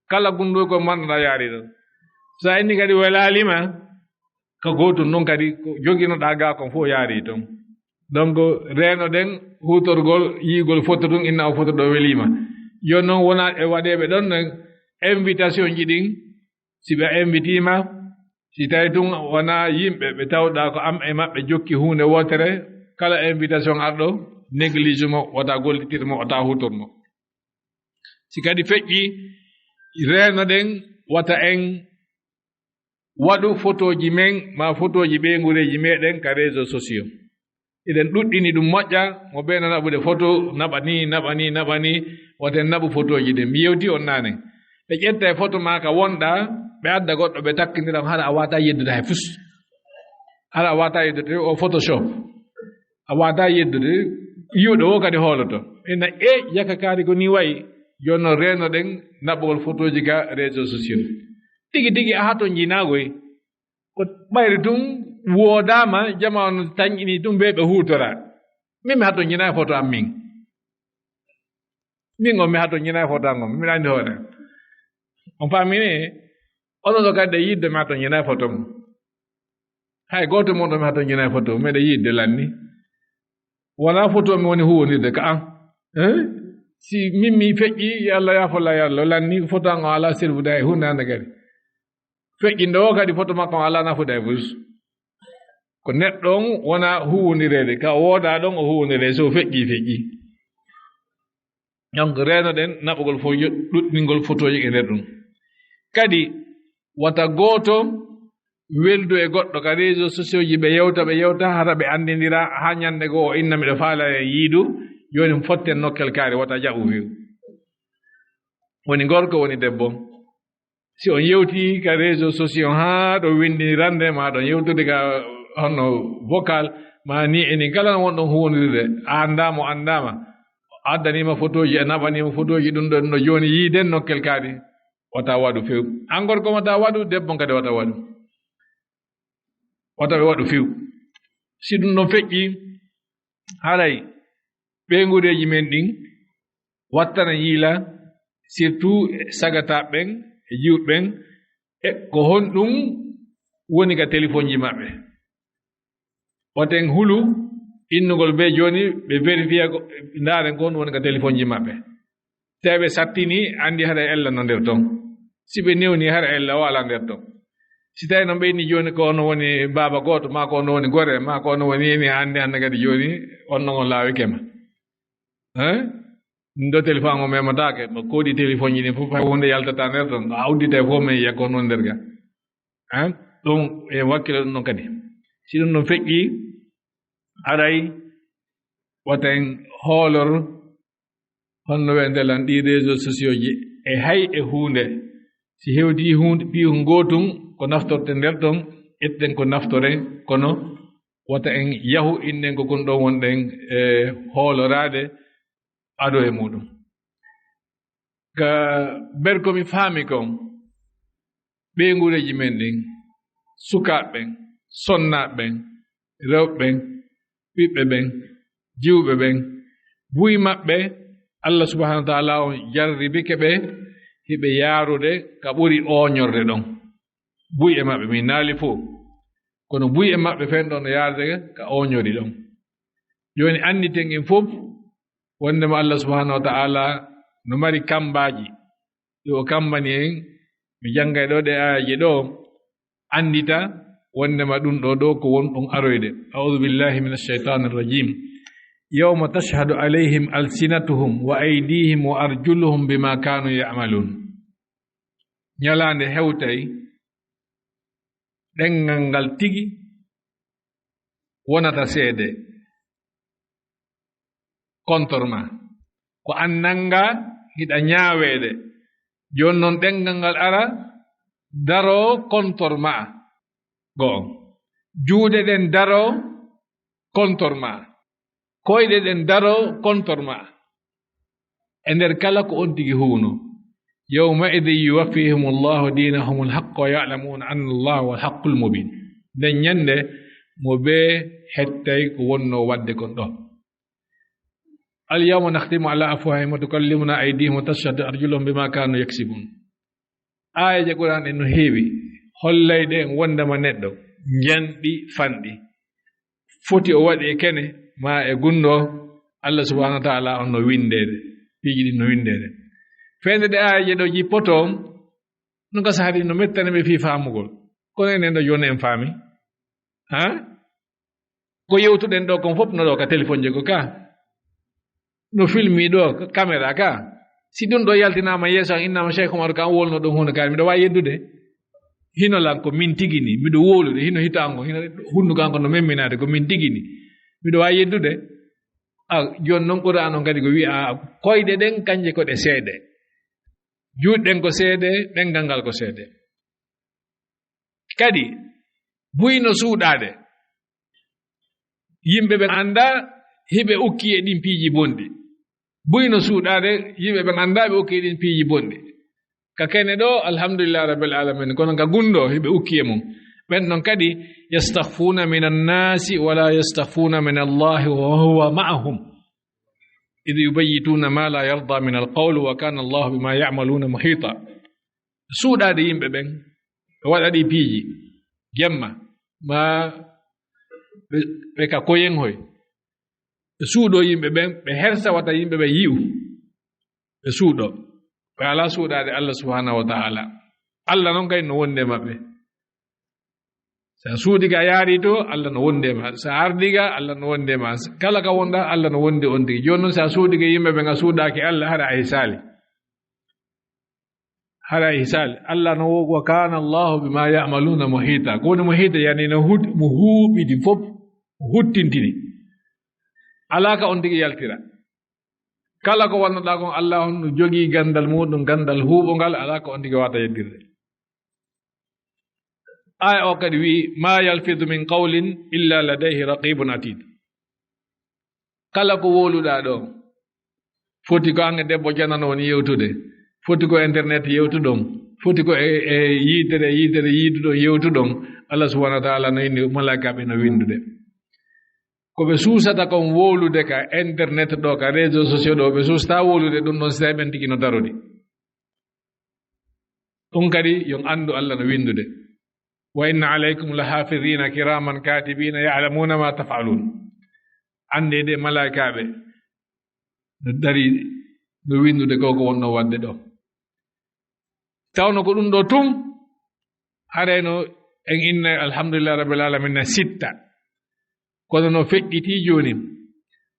Kala gunndoo ko marɗaa yaari ton. Si a inni kadi welaali ma, ka gootun ɗon kadi ko joginoɗaa gaa kon fof yaari ton. Donc, reenoɗen huutorgol yi'ugol foto ɗum, inna o foto ɗo weliima. Yo non wona e waɗeeɓe ɗon invitation ji ɗin, si ɓe invitiima, si tawi tun wonaa yimɓe ɓe tawɗaa ko am e maɓɓe jokki huunde wootere, kala invitation arɗo, néglige mo, wota gollitir mo, wota huutor mo. Si kadi feƴƴi, reenoɗen wata en waɗu fotooji men, maa fotooji ɓeynguureeji meɗen ka réseaux sociaux. Eɗen ɗuɗɗini ɗum moƴƴa, mo ɓe no naɓude foto, naɓa ni, naɓa ni, naɓa ni, wata en naɓu fotooji ɗin. Mi yewti on naane. Ɓe ƴetta e foto maa ka wonɗaa, ɓe adda goɗɗo, ɓe takkindira, hara a waawataa yeddude hay fus. Hara a waawataa yeddude o Photoshop. A waawataa yeddude, yi'uɗo o kadi hooloto. Ina e yaka kaari ko ni wayi, jooni non reenoɗen naɓugol fotooji ka réseaux sociaux. Tigi tigi a hatonjinaagoy. Ko ɓayri tun woodaama, jama on tanƴini tun ɓe ɓe huutora. Min mi hatonjinaa foto am min. Min on mi hatonjinaa foto am on, min anndi hoore. On faamini? Onon ɗo kadi e yidde mi hatonjinaa foto mum. Hay gooto mon ɗo mi hatonjinaa foto mum, meɗen yidde lanni. Wonaa foto mi woni huwondirde ka an. Eh? Si min mi feƴƴi, yo Allah yaafo la yallo, lanni foto an o alaa selfude hay huunde hannde kadi. Feƴƴindo o kadi foto makko o alaa nafude hay fus. Ko neɗɗo on wona huwondireede, ka o woodaa ɗon o huwondiree, so feƴƴi, feƴƴi. Donc, reenoɗen naɓugol fof yo-, ɗuɗɗingol fotooji e nder ɗum. Kadi, wata gooto weldu e goɗɗo ka réseaux sociaux ji, ɓe yewta, ɓe yewta, hara ɓe anndindira, haa ñannde goo o inna miɗo faala e yiidu, jooni fotten nokkel kaari, wata jaɓu few. Woni gorko, woni debbo. Si on yewti ka réseaux sociaux haa ɗo winndinirande, maa ɗon yewtude ka honno vocal, maa ni e ni kala won ɗon huwondirde, a anndaa mo anndaama. Addaniima fotooji, a naɓaniima fotooji, ɗum ɗon no jooni yiiden nokkel kaari. Wata waɗu few. An gorko wata waɗu, debbo kadi wata waɗu. Wata ɓe waɗu few. Si ɗum ɗon feƴƴi, haray ɓeynguureeji men ɗin wattana yiila, surtout e sagataaɓe ɓen, e jiwɓe ɓen, e ko honɗum woni ka telefonji maɓɓe. Waten hulu innugol ɓe jooni, ɓe vérifier ko, ndaaren ko honɗum woni ka telefonji maɓɓe. Tawi ɓe sattini, anndi hara ella no nder ton. Si ɓe newni, hara ella o alaa nder ton. Si tawi noon ɓe inni jooni ko ono woni baaba gooto, maa ko ono woni gore, maa ko ono woni ni, anndi hannde kadi jooni on non on laawike ma. Hein? Ndo téléphone o memataake, mo koodi téléphone ji ɗin fof, hay huunde yaltata nder ton. A udditay fof, men yiya ko non nder ga. Hein? Ɗum e wakkilo ɗum ɗon kadi. Si ɗum ɗon feƴƴi, aray wata en hoolor honno wiyante lan ɗi réseaux sociaux ji e hay e huunde. Si hewti huunde, piihu gootun ko naftorte nder ton, ƴetten ko naftoren, kono wata en yahu innen ko kon ɗon wonɗen e hooloraade ado e muɗum. Ka ber ko mi faami kon, ɓeynguureeji men ɗin, sukaaɓe ɓen, sonnaaɓe ɓen, rewɓe ɓen, ɓiɓɓe ɓen, jiwɓe ɓen, buy maɓɓe, Allah subhanahu wa ta'ala on jarribike ɓe, hiɓe yaarude ka ɓuri ooñorde ɗon. Buy e maɓɓe, min naali fof. Kono buy e maɓɓe fen ɗon no yaarde ka ooñori ɗon. Jooni annditen en fof, wondema Allah subhanahu wa ta'ala no mari kambaaji. Ɗi o kambani en, mi janngay ɗo ɗe aayaji ɗo, anndita wondema ɗum ɗo ɗo ko won ɗum aroyde. A'udhu billahi minash shaitanir rajim. Yawma tashhadu alayhim alsinatuhum wa aydihim wa arjuluhum bima kanu ya'malun. Ñalaande hewtay ɗenngal ngal tigi wonata seede kontor ma. Ko an nannga hiɗa ñaaweede. Jooni noon ɗenngal ngal ara daro kontor ma. Go'o. Juuɗe ɗen daro kontor ma. Koyɗe ɗen daro kontor ma. E nder kala ko on tigi huuno. Yawma idin yuwaffihim Allahu dinahum alhaqqa wa ya'lamuna anna Allaha huwa alhaqqul mubin. Nden ñande mo bee hettay ko wonno wadde kon ɗo. Al yawma nakhtimu ala afwahihim wa tukallimuna aydihim wa tashhadu arjuluhum bima kanu yaksibun. Aayeeje Qur'an en no heewi hollayde en wondema neɗɗo njanɗi fanɗi. Foti o waɗi e kene ma e gunndo, Allah subhanahu wa ta'ala on no windeede, piiji ɗin no windeede. Feende ɗe aayeeje ɗo jippoto, no gasa hari no mettani ɓe fii faamugol. Kono enen ɗo jooni en faami. Ha? Ko yewtuɗen ɗo kon fof no ɗo ka téléphone je ko ka. No filmi ɗo ka caméra ka. Si ɗum ɗo yaltinaama yeeso an, innaama Cheikh Oumar ka an wolno ɗum huunde ka, miɗo waawi yeddude. Hino lan ko min tigi ni, miɗo wowlude, hino hito an ko, hino hunduko an ko no memminaade ko min tigi ni. Miɗo waawi yeddude. A, jooni noon Qur'an on kadi ko wi'a koyɗe ɗen kanje ko ɗe seede. Juuɗe ɗen ko seede, ɗenngal ngal ko seede. Kadi, buy no suuɗaade. Yimɓe ɓe anndaa hiɓe ukki e ɗin piiji bonɗi. Buy no suuɗaade yimɓe ɓe anndaa ɓe ukki e ɗin piiji bonɗi. Ka kene ɗo, alhamdulillah rabbil alamin, kono ka gunndo hiɓe ukki e mum. Ɓen ɗon kadi, yastakhfuna minan nasi wala yastakhfuna min Allahi wa huwa ma'ahum. Idh yubayyituna ma la yarda min alqawli wa kana Allahu bima ya'maluna muhita. Suuɗaade yimɓe ɓen, ɓe waɗa ɗi piiji, jemma, ma ɓe, ɓe ka koyen hoy. Ɓe suuɗo yimɓe ɓen, ɓe hersa wata yimɓe ɓen yi'u. Ɓe suuɗo. Ɓe alaa suuɗaade Allah subhanahu wa ta'ala. Allah non kay no wondi e maɓɓe. Sa suuɗi ka yaari to, Allah no wondi e ma. Sa ardi ka, Allah no wondi e ma. Kala ka wonɗa, Allah no wondi on tigi. Jooni non sa suuɗi ka yimɓe ɓen, a suuɗaaki Allah, hara a hisaali. Hara a hisaali. Allah no wo-, wa kana Allahu bima ya'maluna muhita. Ko woni muhita? Yani no hut-, mo huuɓidi fof, mo huttintini. Alaa ka on tigi yaltira. Kala ko wannoɗaa kon, Allah on no jogii ganndal muuɗum, ganndal huuɓongal, alaa ko on tigi waawata yeddirde. Aaya o kadi wi'i, "Ma yalfidu min qawlin illa ladayhi raqibun atid." Kala ko wowluɗaa ɗo, foti ko an e debbo janano woni yewtude, foti ko internet yewtuɗon, foti ko e, e yiitere, yiitere yiiduɗon yewtuɗon, Allah subhanahu wa ta'ala no inni malaa'ikaaɓe no winndude. Ko ɓe suusata kon wowlude ka internet ɗo, ka réseaux sociaux ɗo, ɓe suusata wowlude ɗum ɗon, si tawi ɓen tigi no darodi. Ɗum kadi, yon anndu Allah no winndude. "Wa inna alaykum la hafidina kiraman katibina ya'lamuna ma taf'alun." Annde de malaa'ikaaɓe no dari no winndude ko ko wonno wadde ɗo. Tawno ko ɗum ɗo tun, harayno en inna alhamdulillah rabbil alamin na sitta. Kono no feƴƴiti jooni.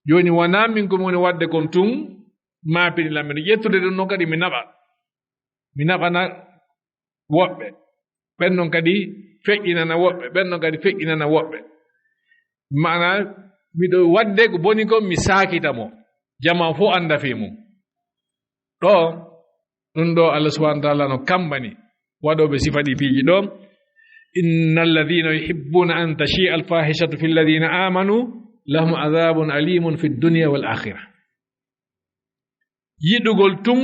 Jooni wonaa min ko mi woni wadde kon tun, maapini lan, miɗo ƴettude ɗum ɗon kadi mi naɓa. Mi naɓana woɓɓe. Ɓen non kadi feƴƴinana woɓɓe. Ɓen non kadi feƴƴinana woɓɓe. Maana, miɗo wadde ko boni kon, mi saakita mo. Jamaa fof annda fii mum. Ɗo, ɗum ɗo Allah subhanahu wa ta'ala no kambani waɗooɓe sifa ɗi piiji ɗo. "Innal ladhina yuhibbuna an tashi'a al-fahishatu fil ladhina amanu lahum adhabun alimun fid dunya wal akhirah." Yiɗugol tun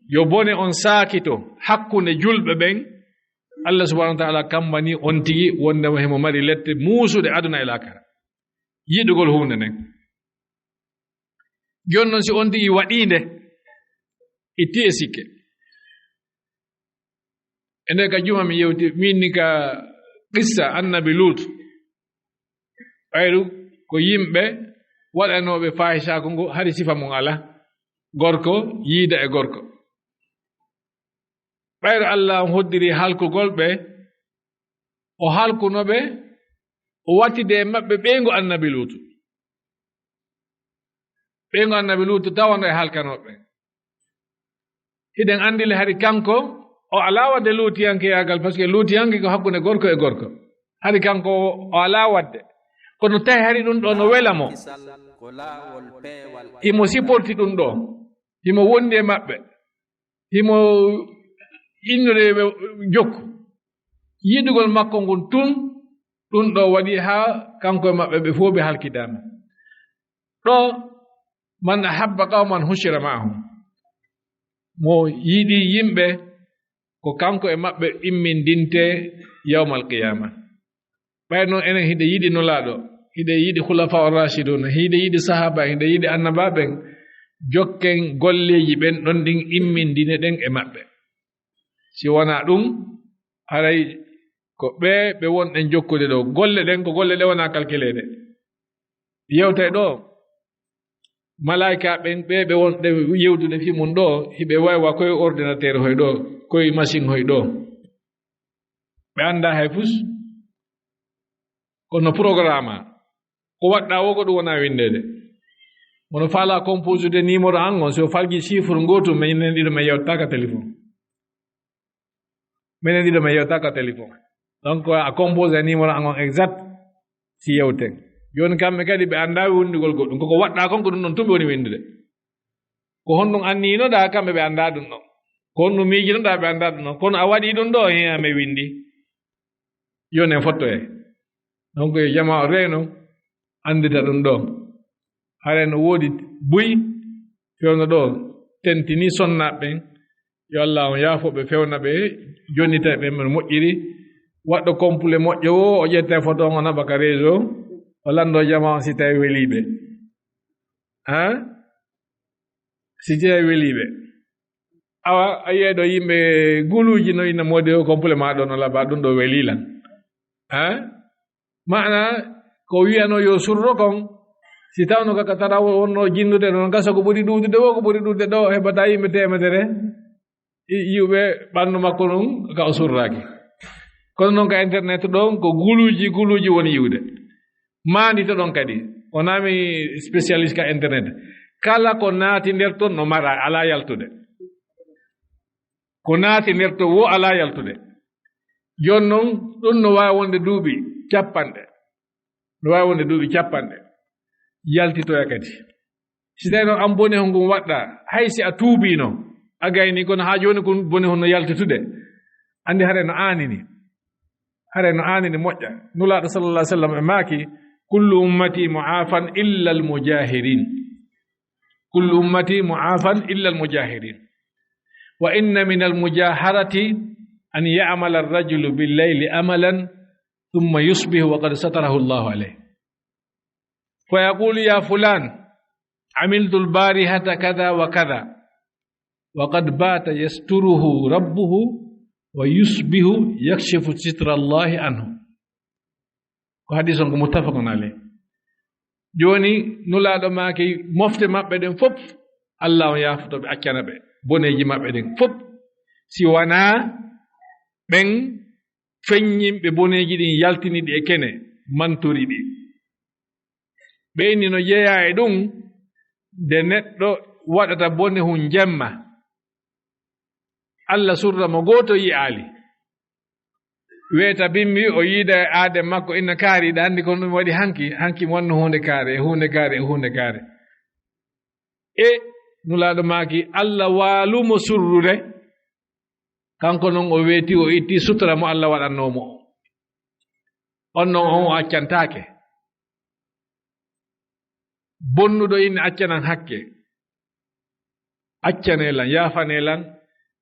yo bone on saakito hakkunde julɓe ɓen, Allah subhanahu wa ta'ala kambani on tigi wondema himo mari lette muusuɗe aduna e laakara. Yiɗugol huunde nden. Jooni non, si on tigi waɗii nde, itti e sikke. E nder ka juma mi yewti, min ni ka qissa annabi Lut. Ɓayru ko yimɓe waɗanooɓe fahisaaku ngu, hari sifa mum alaa. Gorko yiida e gorko. Ɓayru Allah on hoddiri halkugol ɓe, O halkuno ɓe, o wattide e maɓɓe ɓeyngu annabi Luutu. Ɓeyngu annabi Luutu tawano e halkanooɓe. Hiɗen anndi le hari kanko, o alaa waɗde luutiyankeyaagal, parce que luutiyanke ko hakkunde gorko e gorko. Hari kanko o, o alaa waɗde. Kono tawi hari ɗum ɗo no wela mo. Himo siporti ɗum ɗo. Himo wondi e maɓɓe. Himo innude ɓe jokku. Yiɗugol makko ngun tun, ɗum ɗo waɗi haa kanko e maɓɓe ɓe fof ɓe halkidaama. Ɗo, "Man ahabba qawman hushira ma'ahum." Mo yiɗi yimɓe, ko kanko e maɓɓe immindinte yawmal qiyama. Ɓay noon enen hiɗe yiɗi Nulaaɗo, hiɗe yiɗi Khulafa ar-Rashidun, hiɗe yiɗi sahaba, hiɗe yiɗi annabaaɓe, jokken golleeji ɓen ɗon ɗin immindine ɗen e maɓɓe. Si wonaa ɗum, haray ko ɓe, ɓe wonɗen jokkude ɗo. Golle ɗen ko golle ɗe wonaa kalkileede. Yewtay ɗo, malaayika ɓen, ɓe, ɓe wonɗe yewtude fii mun ɗo, hiɓe waywa koye ordinateur hoy ɗo, koye machine hoy ɗo. Ɓe anndaa hay fus. Kono programme, ko waɗɗaa wo ko ɗum wonaa winndeede. Mono faalaa composude numéro an on, si o falji chiffre ngootu, minen ɗiɗo men yewtaaka téléphone. Minen ɗiɗo men yewtaaka téléphone. Donc, a composé numéro an on exact, si yewten. Jooni kamɓe kadi ɓe anndaa winndugol goɗɗum. Koko waɗɗaa kon ko ɗum ɗon tun ɓe woni winndude. Ko honɗum anniyinoɗaa kamɓe ɓe anndaa ɗum ɗon? Ko honɗum miijinoɗaa ɓe anndaa ɗum ɗon? Kono a waɗii ɗum ɗo, hee, a men winndi. Yo nen fottoye. Donc, yo jamaa o reeno, anndita ɗum ɗo. Hare no woodi buy, fewndo ɗo, tentini sonnaaɓe ɓen. Yo Allah on yaafo ɓe, fewna ɓe, jonnita ɓe no moƴƴiri. Waɗɗo complet moƴƴo o, o ƴetta e photo on, o naɓa ka réseau, o lanndo jamaa on si tawi welii ɓe. Haa? Si tawi welii ɓe. Awa, a yi'ay ɗo yimɓe guluuji no ina moodi o complet ma ɗo no laba, ɗum ɗo welii lan. Haa? Maana ko wi'ano yo surro kon, si tawno kaka tara wonno jinnude ɗon, gasa ko ɓuri ɗuuɗude wo, ko ɓuri ɗuuɗude ɗo, heɓata yimɓe teemedere, i-, yi'uɓe ɓanndu makko ɗum, ka o surraaki. Kono noon ka internet ɗon, ko guluuji, guluuji woni yi'ude. Maandito ɗon kadi, o naami spécialiste ka internet. Kala ko naati nder ton no mara, alaa yaltude. Ko naati nder to wo alaa yaltude. Jooni noon, ɗum no waawi wonde duuɓi capanɗe. No waawi wonde duuɓi capanɗe. Yaltitoya kadi. Si tawi noon an bone hon ngun waɗɗa, hay si a tuubiino, a gayni kono haa jooni kun bone hon no yaltitude. Anndi hare no aanini. Hare no aanini moƴƴa. Nulaaɗo sallallahu alaihi wasallam e maaki, "Kullu ummati mu'afan illa al-mujahirin." "Kullu ummati mu'afan illa al-mujahirin. Wa inna min al-mujaharati an ya'mala ar-rajulu bil-layli amalan thumma yusbihu wa qad satarahu Allahu alayh. Fa yaqulu, ya fulan, amiltu al-barihata kadha wa kadha." Wa qad bata yasturuhu rabbuhu wa yusbihu yakshifu sitra Allahi anhu. Ko hadis on ko muttafaqun alayh. Jooni, Nulaaɗo maaki mofte maɓɓe ɗen fof, Allah on yaafoto ɓe, accana ɓe boneeji maɓɓe ɗen fof, si wanaa ɓen feññinɓe boneeji ɗin, yaltini ɗi e kene, mantori ɗi. Ɓe inni no jeyaa e ɗum, nde neɗɗo waɗata bone hun jemma, Allah surra mo gooto yi'aali. Weeta bimbi, o yiida e aade makko, inna kaari, ɗa anndi kon ɗum waɗi hanki, hanki mi wanno huunde kaare, e huunde kaare, e huunde kaare. E Nulaaɗo maaki, Allah waalu mo surrude, kanko non o weeti, o itti sutura mo Allah waɗannoo mo. On non on o accantaake. Bonnuɗo ina accanan hakke. Accanee lan, yaafanee lan.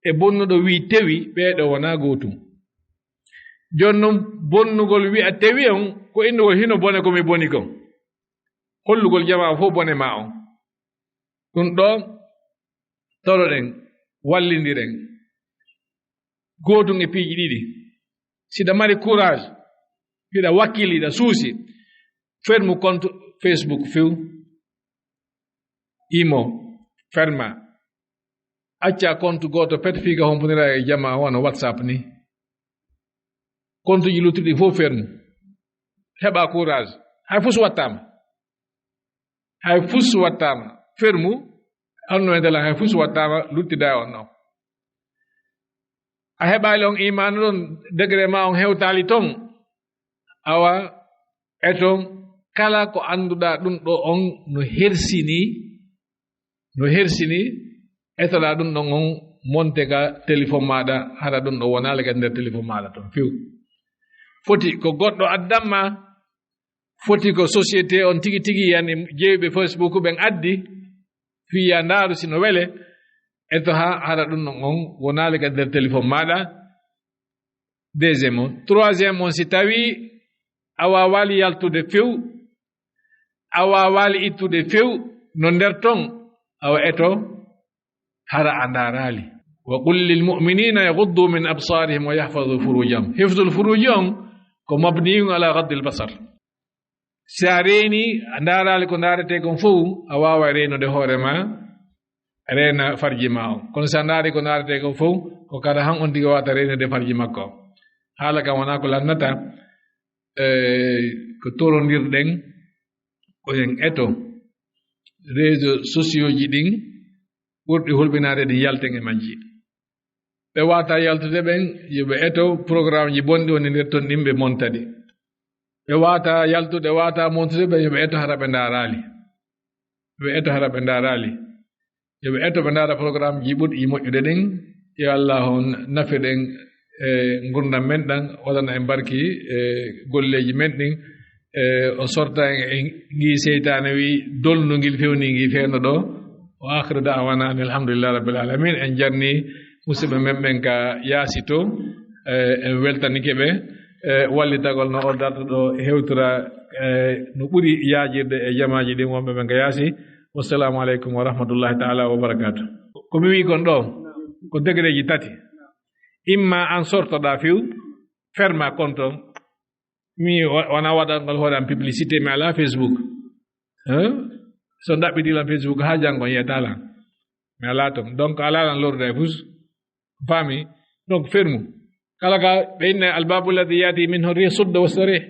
E bonnuɗo wi'i tewi, ɓee ɗo wonaa gootum. Jooni non bonnugol wi'a tewi on, ko innugol hino bone ko mi boni kon. Hollugol jamaa fof bone maa on. Ɗum ɗo, toroɗen, wallindiren. Gootum e piiji ɗiɗi. Si ɗa mari courage, hiɗa wakkili, hiɗa suusi, ferme compte Facebook few, Imo, ferma. Acca compte gooto pet fii ka humpondira e jamaa wano WhatsApp ni. Kontuji luttuɗi fof fermu. Heɓa courage. Hay fus wattaama. Hay fus wattaama. Fermu. Anno e ndela hay fus wattaama, luttida e on ɗon. A heɓaali on imaanu ɗon, degré ma on hewtaali ton. Awa, e ton, kala ko annduɗaa ɗum ɗo on no hersini, no hersini, etoɗaa ɗum ɗon on monte ka téléphone maaɗa, hara ɗum ɗo wonaali ka nder téléphone maaɗa ton few. Foti ko goɗɗo addamma, foti ko société on tigi tigi, yani jeeyɓe Facebook ɓen addi, fii ya ndaaru si no wele, eto haa hara ɗum ɗon on wonaali ka nder téléphone maaɗa. Deuxième on. Troisième on, si tawi a waawaali yaltude few, a waawaali ittude few, no nder ton, awa eto, hara a ndaaraali. Wa qul lil mu'minina yaghuddu min absarihim wa yahfazu furujahum. Hifzul furuji on ko mabniyun ala ghaddil basar. Si a reeni, a ndaaraali ko ndaaretee kon fow, a waaway reenude hoore ma, reena farji ma on. Kono si a ndaari ko ndaaretee kon fow, ko kara han on tigi waawata reenude farji makko. Haala kan wonaa ko lannata, eh, ko torondirɗen, ko en eto réseaux sociaux ji ɗin ɓurɗi hulɓinaade ɗin, yalten e majji. Ɓe waata yaltude ɓen, yo ɓe eto programme ji bonɗi woni nder ton ɗin ɓe monta ɗi. Ɓe waata yaltude, waata montude ɓen, yo ɓe eto hara ɓe ndaaraali. Ɓe eto hara ɓe ndaaraali. Yo ɓe eto ɓe ndaara programme ji ɓurɗi moƴƴude ɗin. Yo Allah on nafir en e ngurdam men ɗan, waɗana en barki e golleeji men ɗin. E o sorta en e ngii seytaane wi dolndu ngil fewni ngi fewno ɗo. Wa akhiru da'wana anil hamdulillahi rabbil alamin. En jarni musidɓe men ɓen ka yaasi to. E en weltanike ɓe. E wallitagol no o darto ɗo hewtora, e no ɓuri yaajirde e jamaaji ɗin wonɓe ɓen ka yaasi. Wassalamu aleykum wa rahmatullahi ta'ala wa barakatuh. Ko mi wi'i kon ɗo, ko degré ji tati. Imma an sortoɗaa few, ferma compte on. Mi wa-, wona waɗangol hoore am publicité, mi alaa Facebook. Hein? So ndaɓɓiti lan Facebook haa janngo, yiyata lan. Mi alaa ton. Donc, alaa lan lorrude e fus. Faami? Donc, fermu. Kala ka ɓe inna albabu alladhi yati minhu rih sudda wastarih.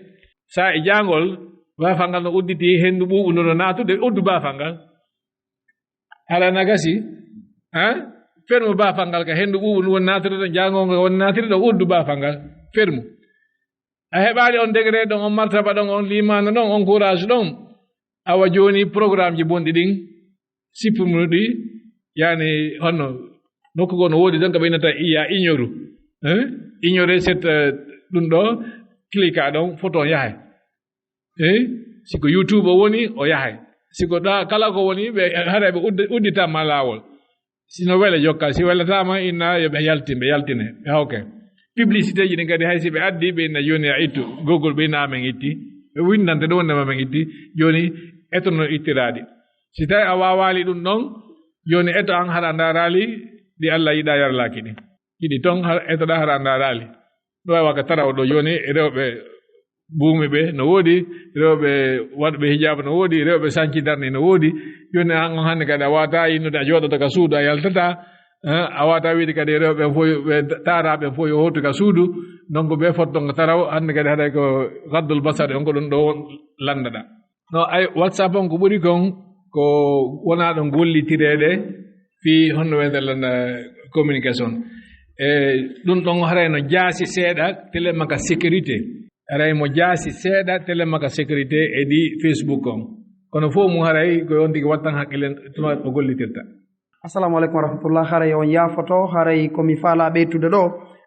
Sa e jaangol, baafal ngal no udditi, henndu ɓuuɓu ndu no naatude, uddu baafal ngal. Hala na gasi? Hein? Fermu baafal ngal ka henndu ɓuuɓu ndu woni naatude ɗon, jaangol ngal woni naatude ɗon, uddu baafal ngal. Fermu. A heɓaali on degré ɗon, on martaba ɗon, on liimaano ɗon, on courage ɗon. Awa jooni programme ji bonɗi ɗin, supprimuɗi, yani honno nokku goo no woodi ɗon ka ɓe innata iya ignoru. Hein? Ignorer cette, euh, ɗum ɗo, clique ɗon, photo on yahay. Eh? Si ko YouTube o woni, o yahay. Si ko ɗa, kala ko woni, ɓe, haray ɓe uddi-, udditan ma laawol. Si no wele jokka, si welataama inna yo ɓe yaltin, ɓe yaltine, ɓe hawke. Publicité ji ɗin kadi hay si ɓe addi, ɓe inna jooni a ittu. Google ɓe inna amen itti. Ɓe windante ɗum wonde ma men itti. Jooni eto no ittiraɗi. Si tawi a waawaali ɗum ɗon, jooni eto an hara a ndaaraali ɗi Allah yiɗa yarlaaki ɗin. Ɗiɗi ton har, etoɗa hara a ndaaraali. No waawi waka taraw ɗo jooni, rewɓe buumi ɓe no woodi, rewɓe waɗɓe hijaabu no woodi, rewɓe sanci darni no woodi. Jooni an on hannde kadi a waata innude, a jooɗoto ka suudu, a yaltata. Eh, a waata wiide kadi rewɓe fof yo, ɓe taaraaɓe fof yo hootu ka suudu. Donc ɓe fotton ko taraw, hannde kadi haɗay ko gaddul basar, on ko ɗum ɗo landaɗa. No, ay, WhatsApp on ko ɓuri kon, ko wona ɗon gollitireede fii honno wiyetee lan, eh, communication. E ɗum ɗon haray no jaasi seeɗa, tele maka sécurité. Haray mo jaasi seeɗa, tele maka sécurité e ɗi Facebook on. Kono fof mum haray ko on tigi wattan hakkille tuma o gollitirta. Assalamu aleykum wa rahmatullah. Haray on yaafoto, haray ko mi faalaa ɓeytude ɗo,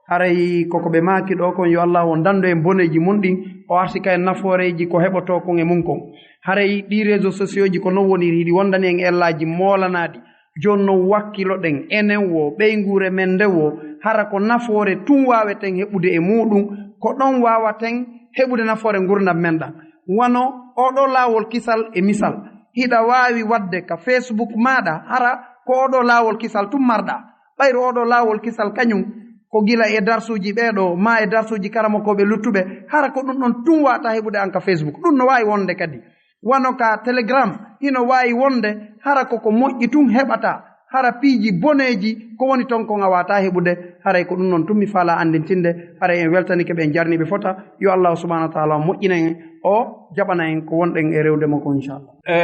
haray koko ɓe maaki ɗo kon, yo Allah on dandu en boneeji mun ɗin, o arti ka en nafooreeji ko heɓotoo kon e mun kon. Haray ɗii réseaux sociaux ji ko non woniri, hiɗi wondani en ellaaji moolanaaɗi. Jooni non wakkiloɗen, enen woo, ɓeynguure men nde woo, hara ko nafoore tun waaweten heɓude e muuɗum, ko ɗon waawaten heɓude nafoore ngurdam men ɗan. Wano oo ɗoo laawol kisal e misal. Hiɗa waawi waɗde ka Facebook maaɗa, hara ko oo ɗoo laawol kisal tun marɗaa. Ɓayru oo ɗoo laawol kisal kañun, ko gila e darsuuji ɓee ɗoo, maa e darsuuji karamokooɓe luttuɓe, hara ko ɗun ɗon tun waawata heɓude an ka Facebook. Ɗun no waawi wonde kadi. Wano ka Telegram, hino waawi wonde, hara ko ko moƴƴi tun heɓataa, hara piiji boneeji ko woni ton kon a waawata heɓude. Haray ko ɗum noon tun mi faalaa anndintinde. Haray en weltanike ɓe, en jarnii ɓe fota. Yo Allahu subhanahu wa taala moƴƴina en, o jaɓana en ko wonɗen e rewde mo ko, inchallah. E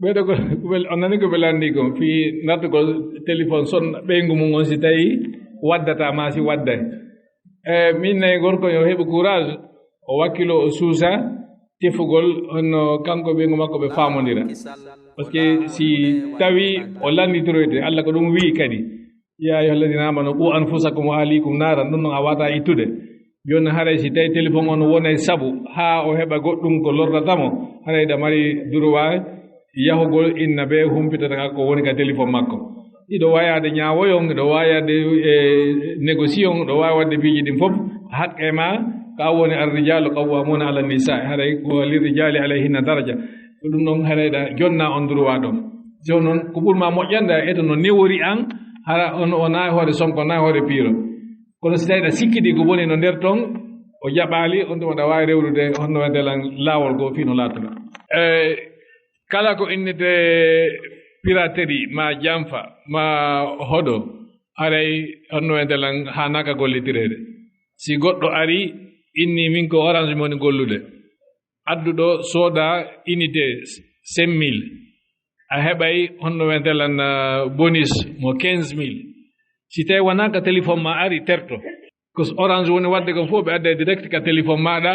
ɓeɗo ko kuɓel, on nani ko ɓe lanndi ko fii nattugol téléphone son ɓeyngu mum on, si tawi waddata ma si wadday. E min nayi gorko yo heɓu courage, o wakkilo, o suusa tefugol, honno kanko ɓeyngu makko ɓe faamondira. Parce que si tawi o lannditoroyte, Allah ko ɗum wi'i kadi, "Ya ayyuha alladhina amanu qu anfusakum wa ahlikum naran", ɗum ɗon a wata ittude. Jooni haray si tawi téléphone on wonay sabu haa o heɓa goɗɗum ko lorrata mo, haray ɗa mari droit yahugol inna ɓe humpitata ka ko woni ka téléphone makko. Iɗo waawi yaade ñaawoyon, iɗo waawi yaade, e, négociation, iɗo waawi waɗde piiji ɗin fof. Haqqe ma, ka woni ar-rijalu qawwamuna ala nisa, haray ko lirrijali alayhinna daraja. Ko ɗum ɗon haray ɗa jonna on droit ɗon. So noon, ko ɓurma moƴƴande a eto no newori an, hara on o nayi hoore Sonko, nayi hoore Piiro. Kono si tawi ɗa sikkidi ko woni no nder ton, o jaɓaali, on tuma ɗa waawi rewrude honno wiyete lan laawol goo fii no laatora. E kala ko innetee piraterie, ma janfa, ma hoɗo, haray honno wiyete lan haanaaka gollitireede. Si goɗɗo ari, inni min ko Orange Money gollude, adduɗo sooda unité cinq mille, a heɓay honno wiyete lan, ah, bonus mo quinze mille. Si tawi wonaa ka téléphone ma ari, terto. Ko so Orange woni waɗde kon fof, ɓe adday direct ka téléphone maɗa,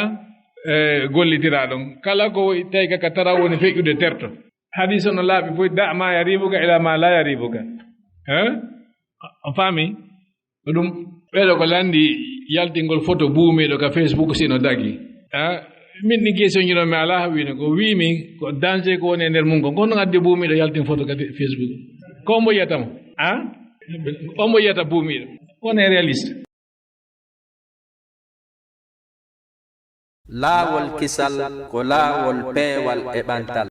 e, gollitira ɗon. Kala ko tawi ka, ka tara woni feƴƴude, terto. Hadis on no laaɓi fof, "Da ma yaribuka ila ma la yaribuka." Hein? On faami? Ko ɗum, ɓeɗo ko lanndi yaltingol photo buumiiɗo ka Facebook si no dagi. Ah, min ɗin question ji ɗon mi alaa haɓɓiino. Ko wiimi ko danger ko woni e nder mum kon. Ko honno addi buumiiɗo yaltin photo ka Facebook? Ko hombo yiyata mo? Ah? Hombo yiyata buumiiɗo? Wonee réaliste. Laawol kisal ko laawol peewal e ɓantal.